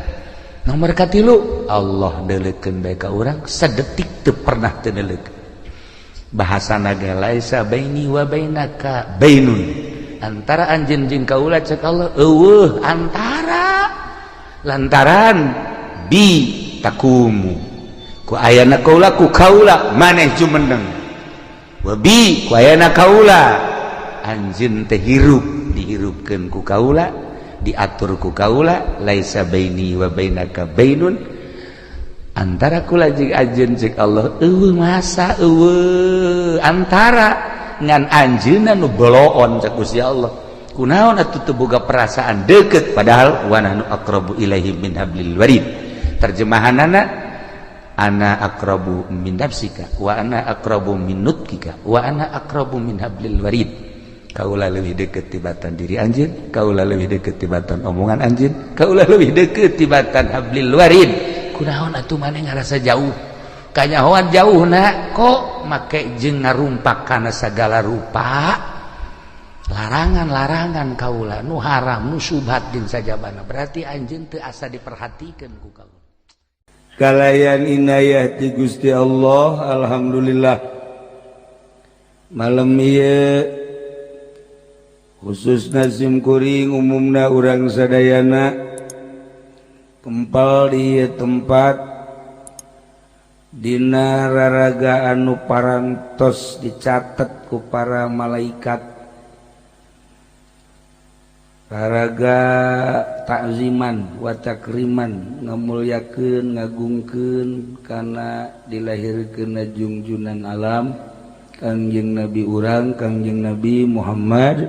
nomor katilu Allah deuleukeun bae ka urang sadetik teu pernah teu deuleukeun bahasana ge laisa baini wa bainaka bainun antara anjeun jeung kaula cek Allah eueuh antara lantaran bi takumu ku ayana kaula ku kaula maneh jumeneng wa bi ku ayana kaula anjeun teh hirup dihirupkeun ku kaula diatur ku kaula laisa baini wa bainaka bainun antara kula jeung anjeun cek Allah eueuh masa eueuh antara ngan anjeunna nu boloon cek Gusti Allah kunaon atuh teu boga perasaan deket padahal wa nahnu aqrabu ilaihi min hablil warid terjemahanana ana aqrabu min nafsika wa ana aqrabu min nutkika wa ana aqrabu min hablil warid kaula leuwih deket tibatan diri anjeun kaula leuwih deket tibatan omongan anjeun kaula leuwih deket tibatan hablil warid kunaon atuh maneh ngarasa jauh kanyahoan jauh na kok make jeung ngarumpak kana sagala rupa larangan-larangan kaula nu haram nu subhat jeung sajabana berarti anjeun teu asa diperhatikeun ku kaula kalayan inayah ti Gusti Allah alhamdulillah malam ieu khususna sim kuring umumna urang sadayana kempal di ieu tempat dina raraga anu parantos dicatet ku para malaikat raraga takziman wa takriman ngamulyakeun ngagungkeun kana dilahirkeun jungjunan alam Kangjeng Nabi urang Kangjeng Nabi Muhammad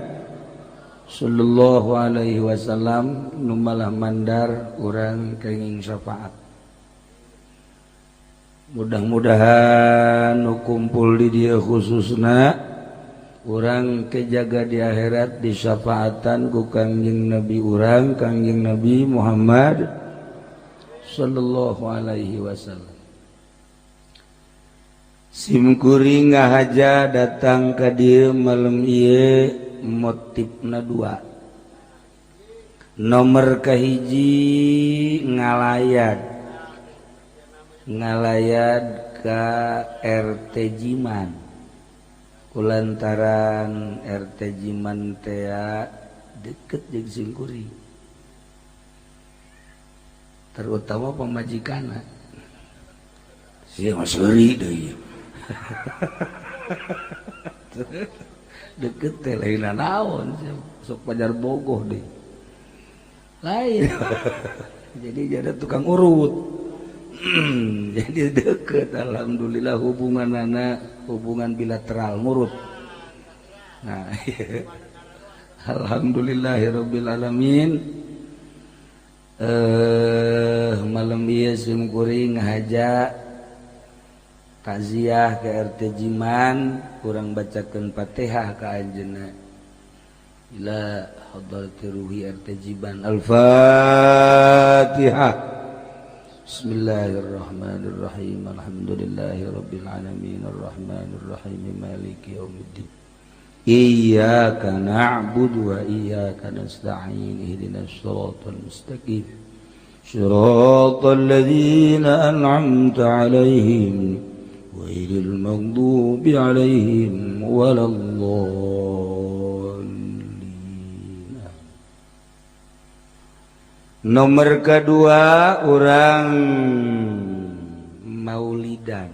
sallallahu alaihi wasallam nu malah mandar urang kenging syafaat. Mudah-mudahan nu kumpul di dieu khususna urang kejaga di akhirat disyafaatan ku Kangjeng Nabi urang Kangjeng Nabi Muhammad sallallahu alaihi wasallam. Simkuring ngahaja datang ka dieu malam ieu motifna dua. Nomor kahiji ngalayat, ngalayat ka RT Jiman, kulantaran RT Jiman tea deket jeung simkuring, terutama pamajikanna sia mah seuri deui deket teh lain naon sok pajar bogoh deh lain. Jadi jadi tukang urut. Jadi deket, alhamdulillah hubungan anak hubungan bilateral ngurut. Nah, alhamdulillahirabbil alamin. Malam ieu sim kuring ngahaja takziah ke RT Jiman, kurang bacakeun Fatihah ka anjeunna ila hadrati ruhi RT Jiman. Al-Fatihah. Bismillahirrahmanirrahim. Alhamdulillahirabbil alamin arrahmanirrahim maliki yaumiddin. Iyyaka na'budu wa iyyaka nasta'in ihdinas siratal mustaqim siratal ladzina an'amta 'alaihim ghairil maghdubi 'alaihim waladdallin. Nomor kedua orang maulidan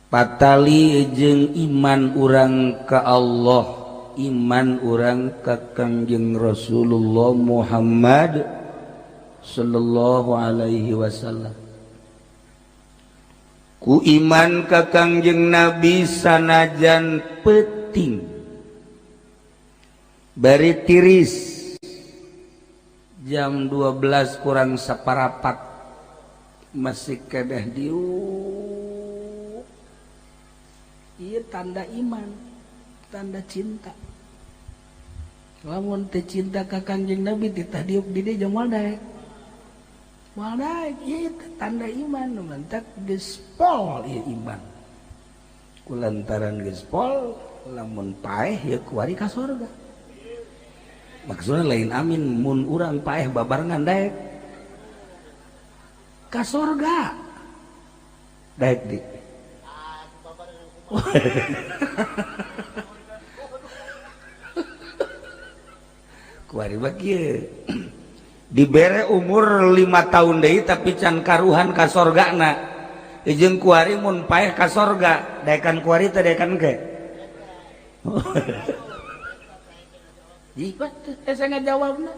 patali jeung iman urang ka Allah, iman urang ka Kangjeng Rasulullah Muhammad sallallahu alaihi wasallam. Ku iman ka Kangjeng Nabi sanajan peuting bari tiris jam 12 kurang separapat masih kedah diuk. Iya tanda iman, tanda cinta. Lamun teu cinta ka Kangjeng Nabi titah diuk di dieu jeung moal daek. Moal daek ieu tanda iman, mantak geus pol ieu iman. Kulantaran geus pol lamun paeh ieu kuari ka surga. Maksudna lain amin mun urang paeh babarengan daek ka surga. Daek di. Kuari mah kieu. Dibere umur 5 tahun deui tapi can karuhan ka sorgana. Jeung kuari mun paeh ka sorga, daekan kuari teh daekan ke. Jipat teh saya ngajawabna.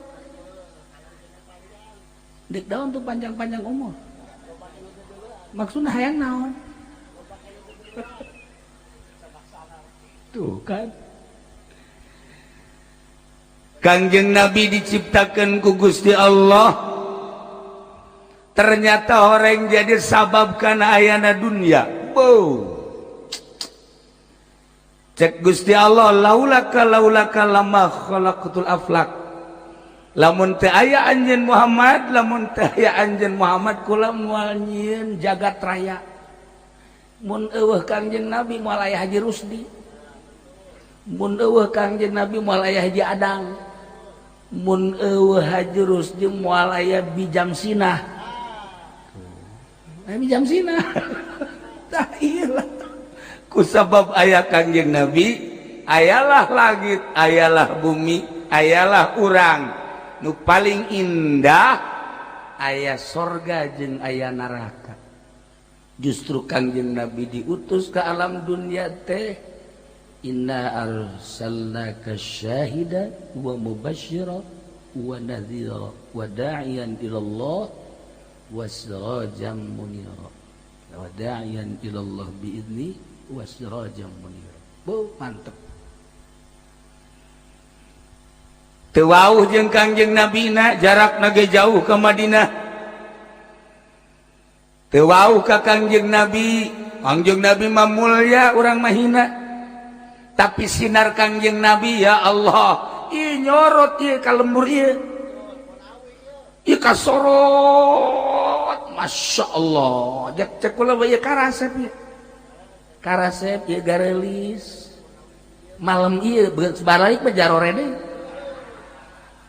Dek daun tuh panjang-panjang umur. Maksudna hayang naon? Tuh kan Kangjeng Nabi diciptakan ku Gusti Allah, ternyata orang jadi sabab kana ayana dunia. Bow. Cek Gusti Allah laulaka laulaka lama khalaqatul aflak. Lamun teu aya anjeun Muhammad, lamun teu aya anjeun Muhammad kula moal nyieun jagat raya. Mun eueuh Kangjeng Nabi moal aya Haji Rusdi. Mun eueuh Kangjeng Nabi moal aya Haji Adang. Mun eueuh Haji Rusdi moal aya Bijam Sinah. Bijam Sinah. Tah ieu lah. Ku sabab aya Kangjeng Nabi, ayalah langit, ayalah bumi, ayalah urang. Nu paling indah aya sorga jeung aya neraka. Justru Kangjeng Nabi diutus ke alam dunia teh inna arsalnaka syahida wa mubasyira wa nadhira wa da'iyan ila Allah wa sirajan munira wa da'iyan ila Allah biizni wa sirajan munira. Bu, mantep. Teu wauh jeung Kangjeng Nabina jarakna ge jauh ke Madinah. Teu wauh ka Kangjeng Nabi, Kangjeng Nabi mah mulya urang mah hina. Tapi sinar Kangjeng Nabi ya Allah, ieu nyorot ieu ka lembur ieu. Ieu kasorot, Masya Allah. Cek cek kula ieu karasep ieu. Karasep ieu garelis. Malam ieu balik mah jarore deui.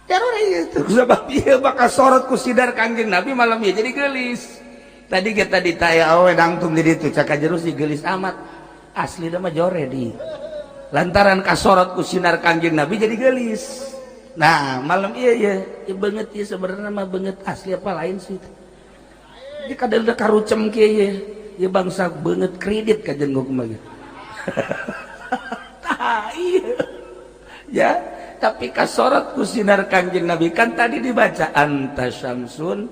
Jarore ieu tuh sebab ieu bakal sorot ku sinar Kangjeng Nabi malam ieu jadi gelis. Tadi kita ditanya awe dangtung di ditu cak jero si gelis amat. Asli mah jore di. Lantaran kasorot ku sinar Kangjeng Nabi jadi gelis. Nah, malam iya iya, ya banget ya, sebenarnya mah banget asli apa lain sih. Di kadang udah karucem kieu ya, ya bangsa banget kredit kajen gua kumaha. Tah iya. Ya, tapi kasorot ku sinar Kangjeng Nabi kan tadi dibaca anta syamsun,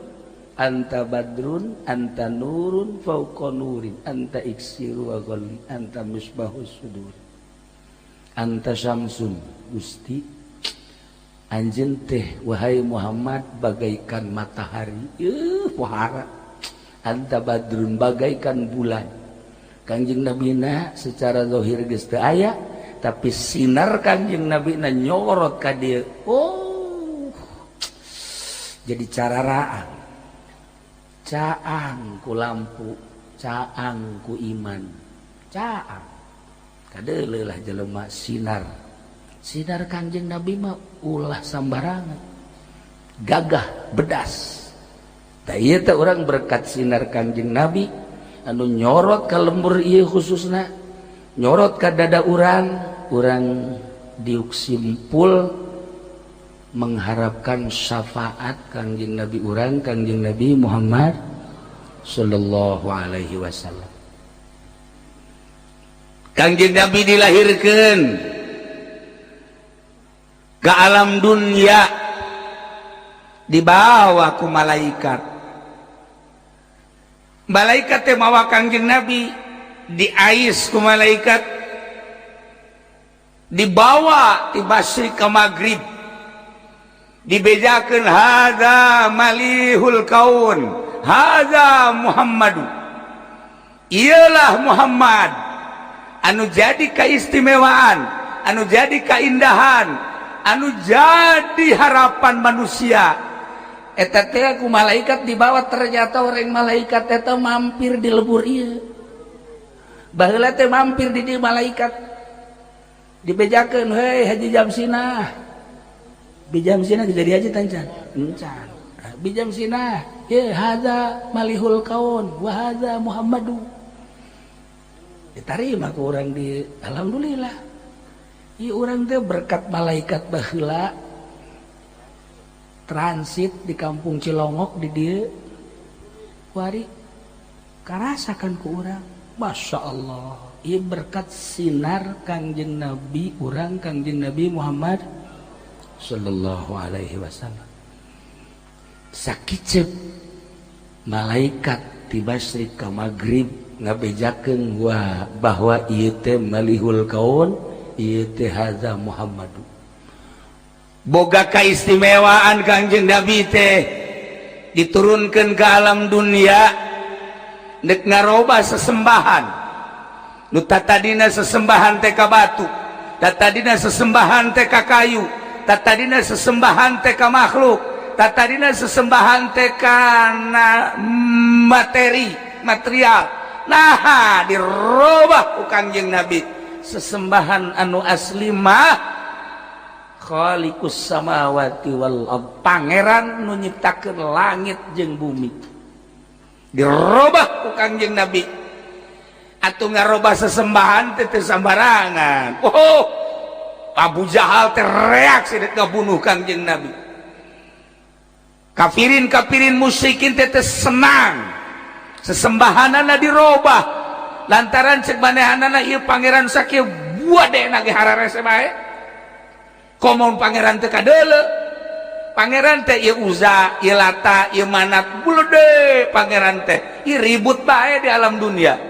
anta badrun, anta nurun fauqa nurin, anta iksiru wa ghalli, anta misbahus sudur. Anta syamsun, Gusti anjeun teh wahai Muhammad bagaikan matahari, pohara. Anta badrun bagaikan bulan. Kangjeng Nabina secara zahir geus teu aya, tapi sinar Kangjeng Nabina nyorot ka dieu. Oh, jadi cararaang, caang ku lampu, caang ku iman, caang kadeuleuh lah jelema sinar. Sinar Kangjeng Nabi mah ulah sambarangan, gagah bedas. Tah ieu teh urang berkat sinar Kangjeng Nabi anu nyorot ka lembur ieu, khususna nyorot ka dada urang, urang diuk simpul mengharapkan syafaat Kangjeng Nabi urang, Kangjeng Nabi Muhammad sallallahu alaihi wasallam. Kangjeng Nabi dilahirkan ke alam dunia, dibawa ku malaikat. Malaikat teh mawa Kangjeng Nabi, diais ku malaikat, dibawa ti masyrik ke maghrib, dibejakeun, hadza malihul kaun, hadza Muhammadu, iyalah Muhammad anu jadi keistimewaan, anu jadi keindahan, anu jadi harapan manusia. Eta teh ku malaikat dibawa. Ternyata orang malaikat eta mampir di lebur ieu. Baheula teh mampir di dieu malaikat, dibejakeun, "Hei Haji Jamsinah." Bi Jamsinah jadi haji tancan encan. Bi Jamsinah ye, hadza malihul kaun wa hadza Muhammadu. Diterima ku urang di, alhamdulillah. Ieu urang teh berkat malaikat baheula transit di kampung Cilongok di dieu kuari karasakan ku urang. Masya Allah, ieu berkat sinar Kangjeng Nabi urang, Kangjeng Nabi Muhammad sallallahu alaihi wasallam. Sakicep malaikat ti masyrik ka maghrib ngabejakeun wah bahwa ieu teh malihul kaun, ieu teh hadza Muhammadu. Boga keistimewaan Kangjeng Nabi teh diturunkan ke alam dunia dek ngaroba sesembahan nu tadina sesembahan teh ka batu, tadina sesembahan teh ka kayu, tadina sesembahan teh ka makhluk, tadina sesembahan teh kana materi material. Nah, dirobah ku Kangjeng Nabi, sesembahan anu asli mah Khaliqus samawati wal ard, pangeran nu nyiptakeun langit jeung bumi. Dirobah ku Kangjeng Nabi. Atuh ngarobah sesembahan teh teu sambarangan. Oh, Abu Jahal teh reaksi dek ngabunuh Kangjeng Nabi. Kafirin kafirin musyrikin teh teu senang sesembahanana dirobah, lantaran cek manehanana ieu pangeran sakieu buat deh nage hararese bae. Komo pangeran teh kadeuleu, pangeran teh ieu Uza, ieu Lata, ieu Manat, bulede pangeran teh ieu ribut bae di alam dunia.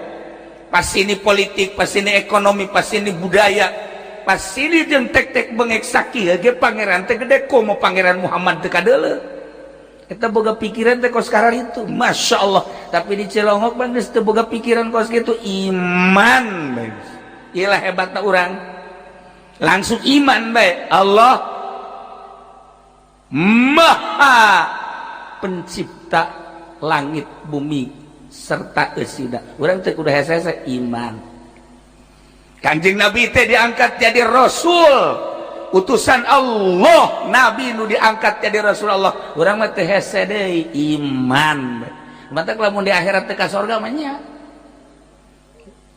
Pas ini politik, pas ini ekonomi, pas ini budaya, pas ini jeung tek-tek bengek sakieu ge pangeran teh gede. Komo pangeran Muhammad teu kadeuleu. Eta boga pikiran teh kos sekarang itu, Masya Allah. Tapi di Cilongok bang geus teu boga pikiran kos gitu, iman bae. Iyalah hebatna urang, langsung iman bae Allah Maha. Pencipta langit bumi serta eusina. Urang teh kudu hese iman. Kanjeng Nabi teh diangkat jadi rasul, utusan Allah, nabi nu diangkat jadi rasul Allah. Urang mah teh hese deui, iman. Matak lamun di akhirat teh ka sorga mah nya.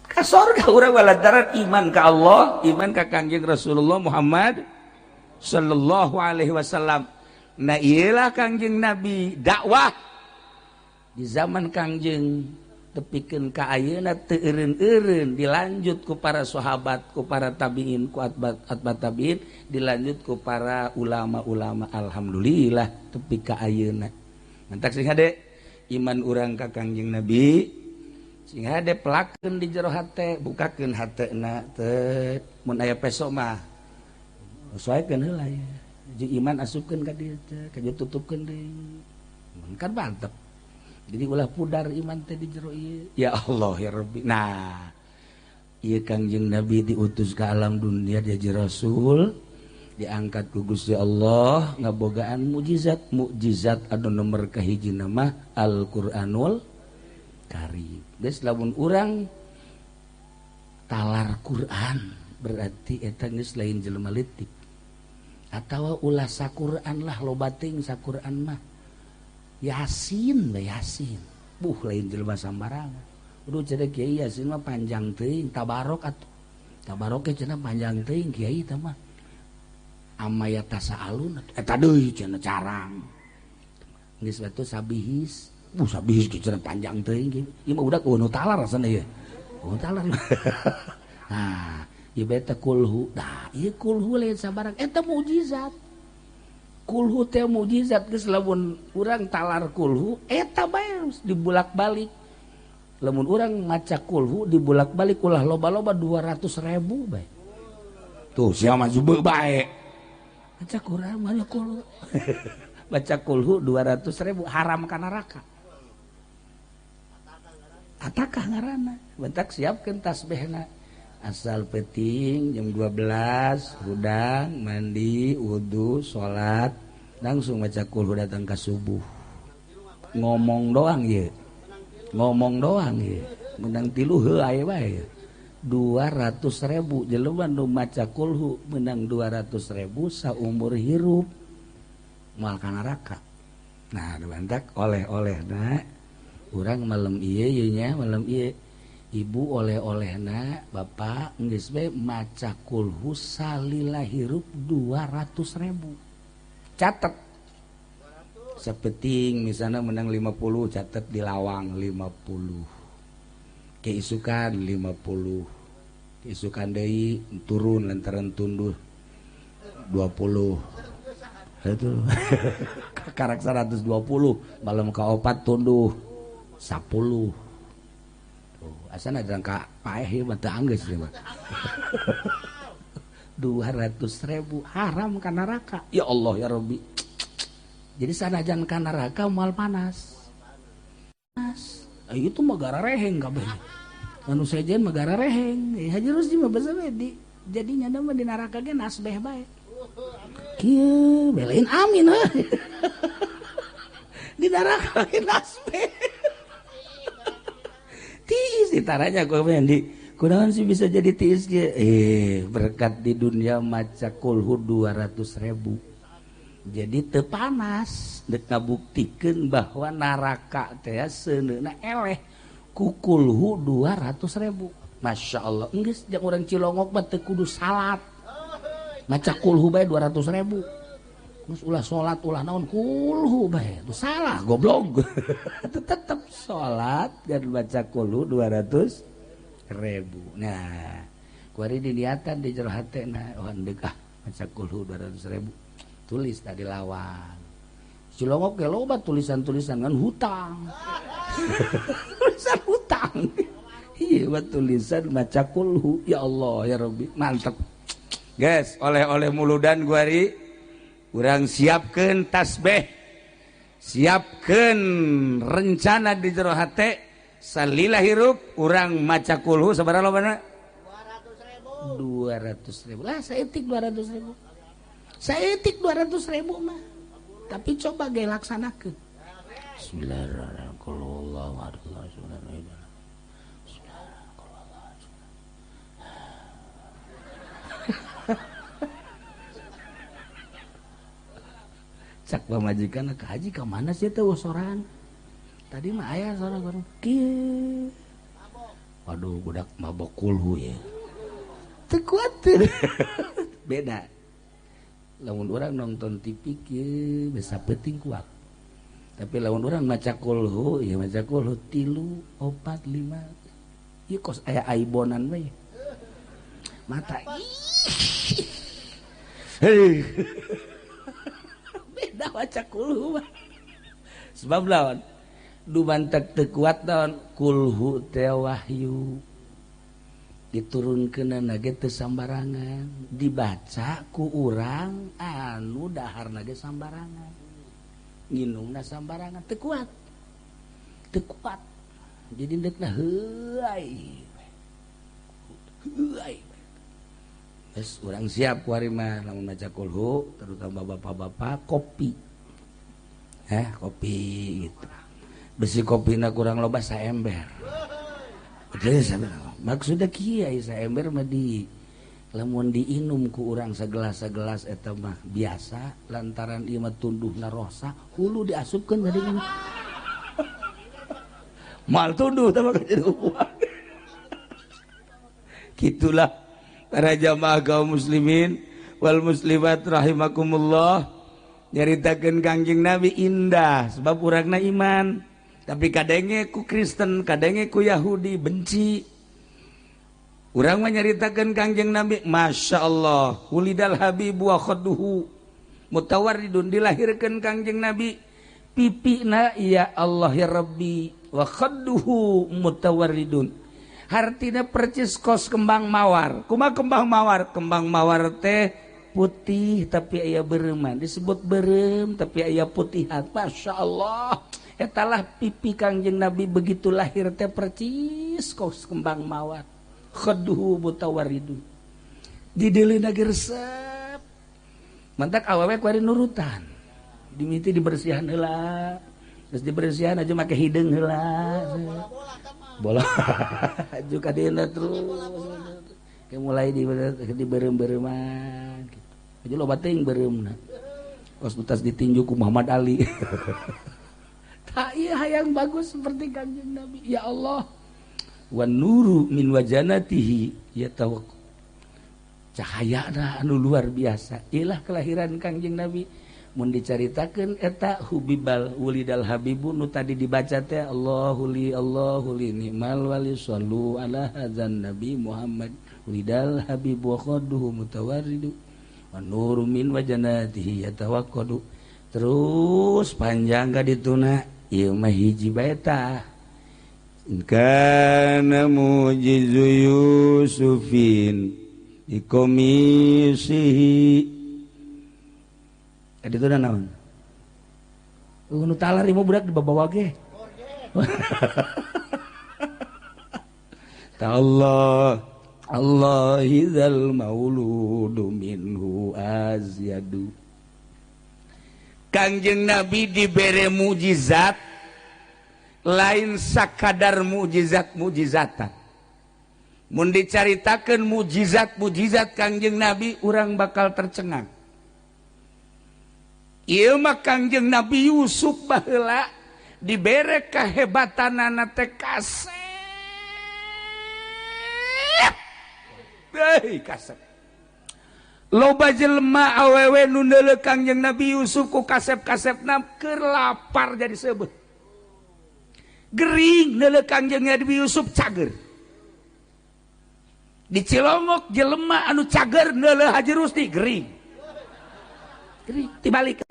Ka sorga urang lantaran iman ka Allah, iman ka Kanjeng Rasulullah Muhammad sallallahu alaihi wasallam. Nah, iyalah Kangjeng Nabi dakwah di zaman Kangjeng tepikeun ka ayeuna teu eureun-eureun, dilanjut ku para sahabat, ku para tabiin, ku atba tabiin, dilanjut ku para ulama-ulama, alhamdulillah tepi ka ayeuna. Mantak sing hade iman urang ka Kangjeng Nabi, sing hade pelakeun di jero hate, bukakeun hatena teh. Mun aya peso mah sesuaikeun heula ya. Jeung iman asupkeun ka dieu teh, ka tutupkeun deui. Mun kan mantep. Jadi ulah pudar iman teh di jero ieu. Ya Allah ya Rabbi. Nah, ieu Kangjeng Nabi diutus ke alam dunia jadi rasul, diangkat ku Gusti Allah ngabogaan mukjizat. Mukjizat anu nomor kahiji nama Al-Qur'anul Karim. Geus, lamun urang talar Quran berarti eta geus lain jelema leutik. Atawa ulah saquran lah, loba teuing saquran mah. Yasin we, Yasin. Buh, lain jelema sambarangan. Udah cenah kiai Yasin mah panjang teuing, tabarok atuh. Tabarok ge cenah panjang teuing kiai teh mah. Amma yatasaalun atuh. Eta deui cenah carang. Geus batu sabihis. Buh, sabihis ge cenah panjang teuing kieu. Ieu mah udah nu talar rasana ieu. Nu talar. Nah, ieu beta kulhu. Dah, ieu kulhu lain sabarang eta mukjizat. Kulhu teh mukjizat. Geus, lamun urang talar kulhu eta bae dibulak-balik. Lamun urang maca kulhu dibulak-balik, ulah loba-loba, 200.000 bae. Tuh sia mah jube bae. Baca Quran, baca kulhu. Baca kulhu 200.000 haram ka neraka. Atakah ngaranna. Bentak siapkeun tasbihna. Asal peting jam 12 hudang, mandi, wudhu, sholat, langsung baca kulhu datang ke subuh. Ngomong doang ya, ngomong doang ya, menang tilu heuh aya bae. 200.000 jelema nu maca kulhu menang 200.000 saumur hirup moal ka neraka. Nah, bantak oleh-olehna urang malam ieu ieu nya, malam ieu ibu oleh-olehna, bapak, geus bae maca kulhu salila hirup 200.000. Catet sapeting misalnya menang 50, catet di lawang 50, keisukan 50, keisukan deui turun lantaran tunduh 20 itu karak 120, malam kaopat tunduh 10. Tuh, asana ka paeh ieu mah teu anggeus ieu mah. 200.000 haram ka neraka. Ya Allah ya Rabbi. Jadi sanajan ka neraka moal panas. Panas. Ah, itu mah gara reheng kabeh. Anu sejen mah gara reheng. Eh, Haji Rusdi mah basa we di jadi nyana mah di neraka ge nasbeh bae. Kieu belain amin heuh. Di neraka ge nasbeh. Tiis ditaranya ku di kunaon sih bisa jadi tiis ge? Eh, berkat di dunia maca kulhu 200.000 jadi teu panas. Dek ngabuktikeun bahwa neraka teh seuneuna eleh ku kulhu 200.000. Masya Allah. Geus, jeung urang Cilongok mah teu kudu salat, maca kulhu bae 200.000. Terus ulah salat, ulah naon, kulhu bae. Itu salah goblok, tetep salat dan baca kulhu 200.000. Nah, kuari diniatan di jero hate. Nah, oh, ndek ah maca kulhu 200.000, tulis tadi lawang. Cilongok ge loba tulisan-tulisan kan hutang, tulisan hutang. Iya, buat tulisan maca kulhu. Ya Allah ya Rabbi, mantep. Guys, oleh-oleh muludan guari urang siapkeun tasbih, siapkeun rencana di jero hate, salila hirup urang maca kulhu sabaraha lobana? 200.000 lah, saeutik 200.000, saeutik 200.000 mah. Tapi coba ge laksanakeun. Bismillahirrahmanirrahim. Qul huwallahu ahad. Cak pamajikan ke haji ke mana sih teh soran? Tadi mah aya soran orang kieu. Waduh budak mabok kulhu ya. Teu kuat. Beda. Lamun urang nonton TV kieu bisa penting kuat. Tapi lamun urang maca kulhu ya maca kulhu 3 4 5. Ieu kos aya aibonan we. Mata. Hei. Beda maca kulhu mah. Sebab lawan dumantek teu kuat lawan kulhu teh wahyu. Diturunkeunana ge teu sambarangan, dibaca ku urang anu daharna ge sambarangan. Nginumna sambarangan teu kuat. Teu kuat. Jadi deukna heuay. Heuay. Geus urang siap ku ari mah lamun maca kulhu, terutama bapak-bapak kopi. Kopi gitu. Besi kopina kurang loba saember. Maksudnya kieu saember mah di lamun diinum ku urang segelas-segelas eta mah biasa lantaran ieu mah tunduhna rosa hulu diasupkeun tadi mal tunduh teh mah jadi gitulah para jamaah kaum muslimin wal muslimat rahimakumullah. Nyaritakeun Kangjeng Nabi indah sebab urangna iman, tapi kadenge ku Kristen, kadenge ku Yahudi benci. Urang mah nyaritakeun Kangjeng Nabi, Masya Allah, wulidal habibu wa khadduhu mutawarridun, dilahirkeun Kangjeng Nabi pipina ya Allah ya Rabbi, wa khadduhu mutawarridun, hartina percis kos kembang mawar. Kumaha kembang mawar? Kembang mawar teh putih tapi aya bereuman, disebut berem tapi aya putihan. Masya Allah, etalah pipi Kangjeng Nabi begitu lahir teh percis kos kembang mawar. Khadduhu mutawarridun, dideulina ge resep. Mantak awewe kuari nurutan, dimiti dibersihan heula, geus dibersihan aja make hideung heula, bola aju ka dieuna terus kayak mulai di berem-bereman gitu. Aja loba teuing beureumna kos utas ditinju ku Muhammad Ali. Tak ieu hayang bagus seperti Kangjeng Nabi. Ya Allah, wan nuru min wajanatihi yatawak, cahayana anu luar biasa. Ilah kelahiran Kangjeng Nabi mun dicaritakeun eta hubibal wulidal habibu nu tadi dibaca teh Allahu li Allahu li ni'mal wali sallu ala hadzan nabi Muhammad wulidal habibu wa khadduhu mutawarridu wan nuru min wajanatihi yatawaqqadu. Terus panjang ka dituna ieu mah hiji bae tah. Kana mujizu Yusufin ikomisihi. Tadi itu naon? Nu talar ieu budak dibawa ge. Ta Allah Allah idzal mauludu minhu azyadu. Kangjeng Nabi dibere mujizat lain sakadar mujizat-mujizatan. Mun dicaritakeun mujizat-mujizat Kangjeng Nabi urang bakal tercengang. Ieu mah Kangjeng Nabi Yusuf baheula dibere kehebatanana teh kasep. Heuh kasep. Loba jelema awewe nu neuleuh Kangjeng Nabi Yusuf ku kasep-kasepna keur lapar jadi seubeuh. Gering neuleuh Kangjeng Nabi Yusuf cager. Di Cilongok jelema anu cager neuleuh Haji Rusdi gering. Gering tibalik.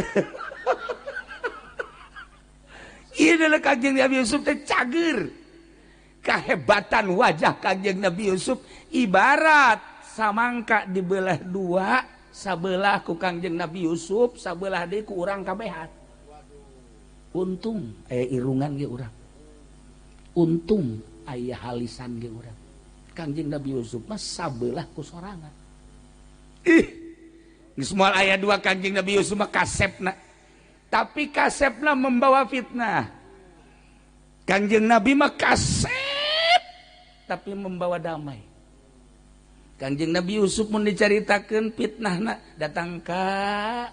Ieu neuleuh Kangjeng Nabi Yusuf teh cager. Kahebatan wajah Kangjeng Nabi Yusuf ibarat samangka dibelah dua, sabelah ku Kangjeng Nabi Yusuf, sabelah deui ku urang kabehan. Untung aya irungan ge urang. Untung aya halisan ge urang. Kangjeng Nabi Yusuf mah sabelah ku sorangan. Ih, geus moal aya dua Kangjeng Nabi Yusuf mah kasepna. Tapi kasepna membawa fitnah. Kangjeng Nabi mah kasep tapi membawa damai. Kangjeng Nabi Yusuf mun dicaritakeun fitnahna datang ka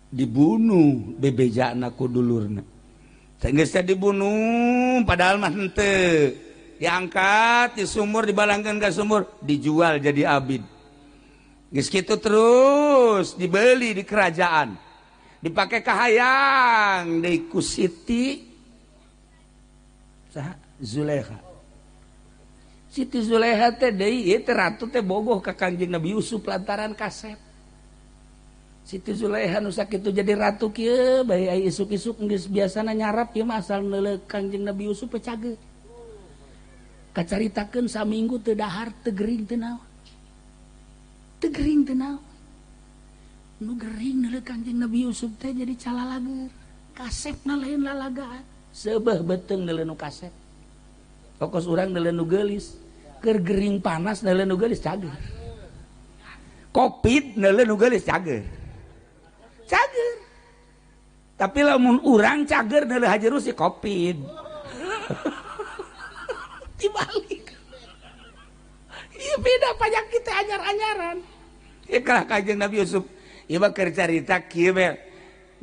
dibunuh bebejana ku dulurna. Geus teh dibunuh padahal mah henteu. Diangkat di sumur, dibalangkeun ka sumur, dijual jadi abid. Geus kitu terus dibeli di kerajaan. Dipake kahayang deui ku Siti saha Zulaikha. Siti Zulaikha teh deui ieu teh ratu teh bogoh ka Kangjeng Nabi Yusuf lantaran kasep. Siti Zulaikha nu sakitu jadi ratu kieu bae ai isuk-isuk geus biasana nyarap ieu mah asal neuleuh Kangjeng Nabi Yusuf teh cageur. Kacaritakeun saminggu teu dahar teu gering teu naon. Teu gering teu naon. Nu gering neuleuh Kangjeng Nabi Yusuf teh jadi calalager. Kasepna lain lalagaan. Seubeuh beuteung neuleuh nu kasep. Pokos urang neuleuh nu geulis. Keur gering panas neuleuh nu geulis cager. Covid neuleuh nu geulis cager. Cager. Tapi lamun urang cager neuleuh Haji Rusi Covid. Dibalik. Ieu beda panyakit teh anyar-anyaran. Ieu kalah Kangjeng Nabi Yusuf. Ieu mah keur carita kieu we.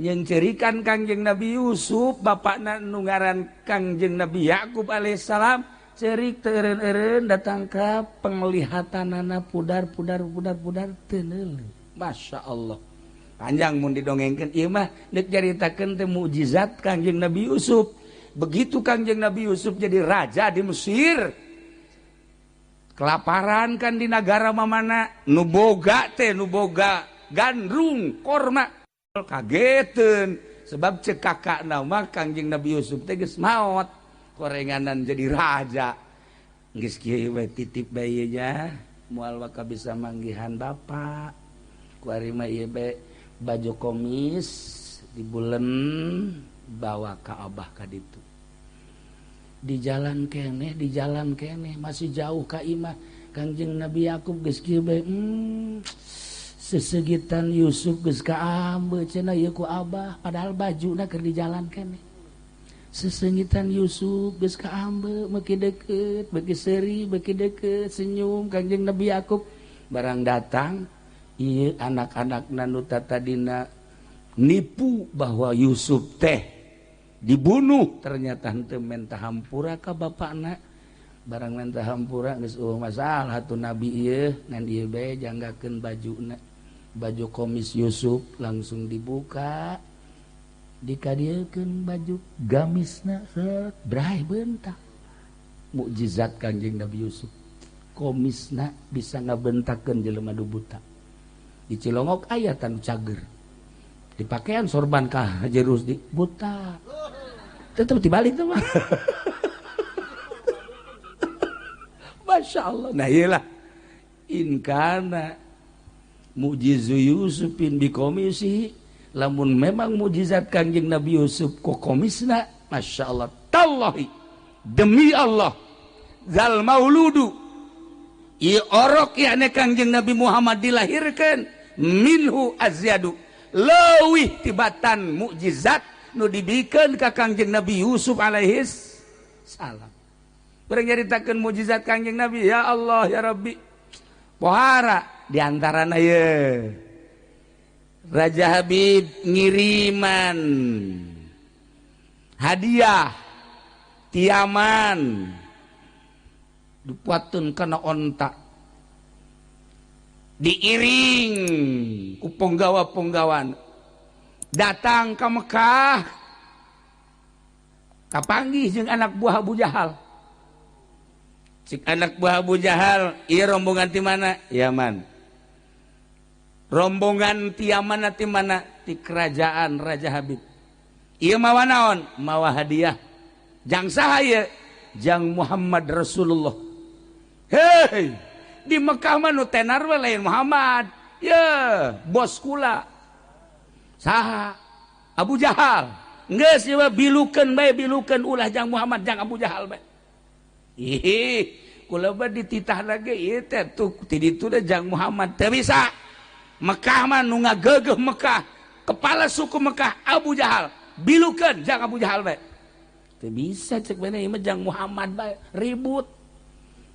Nyeungceurikan Kangjeng Nabi Yusuf bapakna nu ngaran Kangjeng Nabi Yakub alaihissalam ceurik teu eureun-eureun datang ka penglihatanana pudar pudar pudar pudar teu neuleuh. Masya Allah. Panjang mun didongengkeun ieu mah deuk caritakeun teh mukjizat Kangjeng Nabi Yusuf. Begitu Kangjeng Nabi Yusuf jadi raja di Mesir, kelaparan kan di nagara mamana, nu boga teh nu boga gandrung korma kageteun sebab cek kakakna mah Kangjeng Nabi Yusuf teh geus maot korenganan jadi raja. Geus kieu we titip bae nya moal waka bisa manggihan bapak. Kuari mah ieu bae baju komis dibulen bawa ka abah ka ditu. Di jalan keneh, di jalan keneh masih jauh ka imah Kangjeng Nabi Yakub geus kieu bae sesegitan Yusuf geus kaambe cenah ieu ku abah padahal bajuna keur di jalan keneh. Sesengitan Yusuf geus kaambe meuki deukeut, beuki seuri, beuki deukeut senyum Kangjeng Nabi Yakub barang datang ieu anak-anakna nu tatadina nipu bahwa Yusuf teh dibunuh ternyata henteu menta hampura ka bapakna. Barang menta hampura geus eueuh masalah atuh nabi ieu ngan ieu bae janggakeun bajuna. Baju komis Yusuf langsung dibuka dikadiekeun baju gamisna set bray bentak. Mukjizat Kangjeng Nabi Yusuf komisna bisa ngabentakeun jelema nu buta. Di Cilongok aya tanu cager dipakaian sorban ka Haji Rusdi buta tetep dibalik tuh mah. Masya Allah. Nah iyalah in kana mujizu Yusufin bikomisi lamun memang mujizat Kangjeng Nabi Yusuf ku komisna Masya Allah tallahi demi Allah zal mauludu ieu orok yakni Kangjeng Nabi Muhammad dilahirkan minhu azyadu leuwih tibatan mukjizat nu dibikeun ka Kangjeng Nabi Yusuf alaihis salam. Urang nyaritakeun mukjizat Kangjeng Nabi ya Allah ya Rabbi. Pohara di antarana ye Raja Habib ngiriman hadiah tiaman dipuatun kana onta diiring ku penggawa-penggawan datang ke Mekah kapanggih jeung anak buah Abu Jahal. Cik anak buah Abu Jahal ieu rombongan ti mana? Yaman. Rombongan ti Yaman ti mana? Ti kerajaan Raja Habib. Ieu mawa naon? Mawa hadiah. Jang saha ieu? Jang Muhammad Rasulullah. Hei, di Mekah mah nu tenar we lain Muhammad. Ye, bos kula. Saha? Abu Jahal. Geus ieu bilukeun bae, bilukeun ulah jang Muhammad jang Abu Jahal bae. Ih, kula mah dititah lagi ieu teh tuh ti ditu teh jang Muhammad teu bisa. Mekah mah nu ngageugeuh Mekah, kepala suku Mekah Abu Jahal. Bilukeun jang Abu Jahal bae. Teu bisa cek mana ieu mah jang Muhammad bae ribut.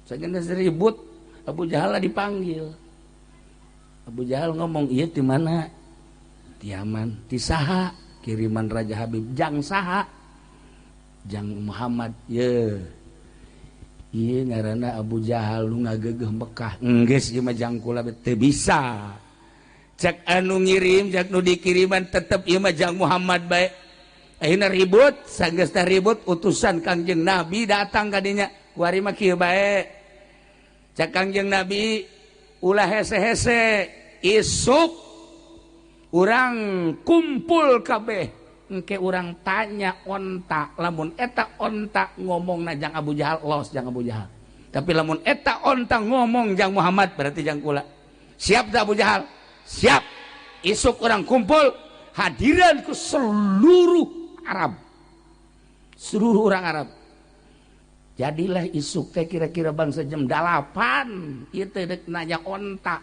Sageus ribut, Abu Jahal dipanggil. Abu Jahal ngomong, "Ieu ti mana?" "Ti Yaman." "Ti saha?" "Kiriman Raja Habib." "Jang saha?" "Jang Muhammad." "Ye. Ieu ngaranna Abu Jahal nu ngageugeuh Mekah." "Enggeus ieu mah jang kula teu bisa." Cek anu ngirim, cek nu dikiriman tetep ieu mah jang Muhammad bae. Akhirna ribut, sanggeusna ribut utusan Kangjeng Nabi datang ka dinya. Kuari mah kieu bae. Cek Kangjeng Nabi ulah hese-hese, isuk urang kumpul kabeh. Engke urang tanya onta, lamun eta onta ngomong na jang Abu Jahal, los jang Abu Jahal. Tapi lamun eta onta ngomong jang Muhammad berarti jang kula. Siap tak Abu Jahal? Siap. Isuk urang kumpul, hadiran ke seluruh Arab, seluruh orang Arab. Jadilah isuk teh kira-kira bangsa jam 8 ieu teh dek nanya onta.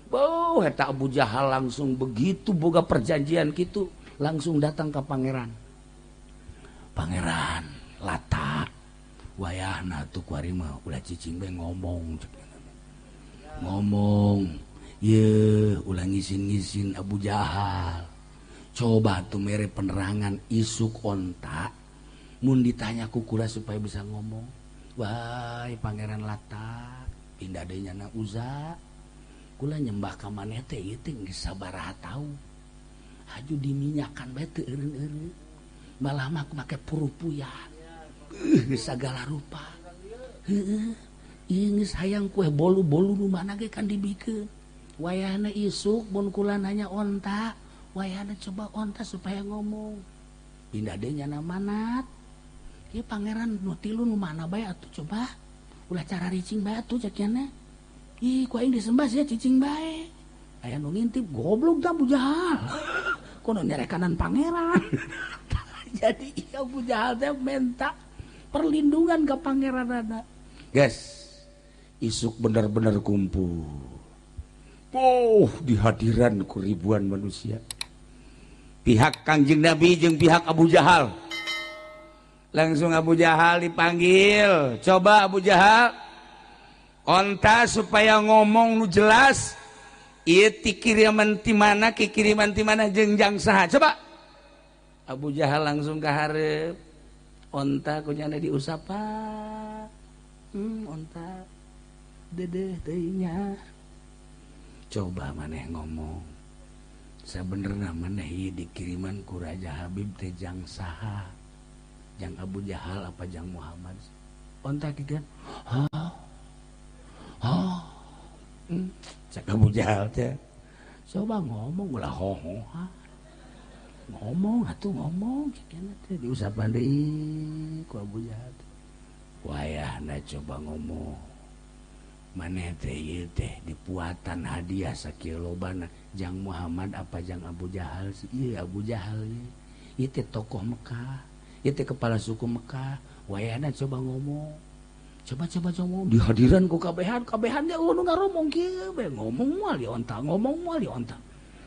Boh, eta Abu Jahal langsung begitu boga perjanjian gitu, langsung datang ke pangeran. Pangeran Lata, wayahna tuh kuari mah ulah cicing bae ngomong. Ngomong, ye ulah ngisin-ngisin Abu Jahal. Coba tuh mere penerangan isuk onta mun ditanya ku kula supaya bisa ngomong. Wahai Pangeran Lata, pindah deui nyana Uza. Kula nyembah ka maneh teh ieu teh geus sabaraha taun. Haju diminyakan bae teu eureun-eureun. Malah mah make purupuyan. Geus sagala rupa. Heueuh. Ieu geus hayang kue bolu-bolu nu mana ge kan dibikeun. Wayahna isuk mun kula nanya onta, wayahna coba onta supaya ngomong. Pindah deui nyana Manat. Ieu pangeran nu tilu nu mana bae atuh coba. Ulah cara ricing bae atuh cek nya. Ih, ku aing disembah sia cicing bae. Aya nu ngintip, goblok tah Abu Jahal. Kono nyerekanan pangeran. Jadi Abu Jahal teh minta perlindungan ke pangeranana. Guys, isuk benar-benar kumpul. Oh, di hadiran ku ribuan manusia. Pihak Kangjeng Nabi jeung pihak Abu Jahal. Langsung Abu Jahal dipanggil. Coba Abu Jahal, onta supaya ngomong nu jelas. Ieu ti kiriman ti mana, ki kiriman ti mana jeung jang saha. Coba. Abu Jahal langsung ka hareup. Onta kunyana diusapan. Onta dedeh teuing nya. Coba maneh ngomong. Sabenerna maneh ieu dikiriman ku Raja Habib teh jang saha? Jang Abu Jahal apa jang Muhammad? Onta kieu kan. Hah? Hah? Cek Abu Jahal teh. Coba ngomong ulah hoho. Ngomong atuh ngomong cek teh diusapan deui ku Abu Jahal. Wayahna coba ngomong. Maneh teh ieu teh dipuatan hadiah sakieu lobana jang Muhammad apa jang Abu Jahal sih? Ieu Abu Jahal ieu. Ieu teh tokoh Mekah, ieu teh kepala suku Mekah. Wayahna coba ngomong. Coba-coba ngomong di hadiran ku kabehan, kabehan ge nu ngaromong kieu bae ngomong moal di onta, ngomong moal di onta.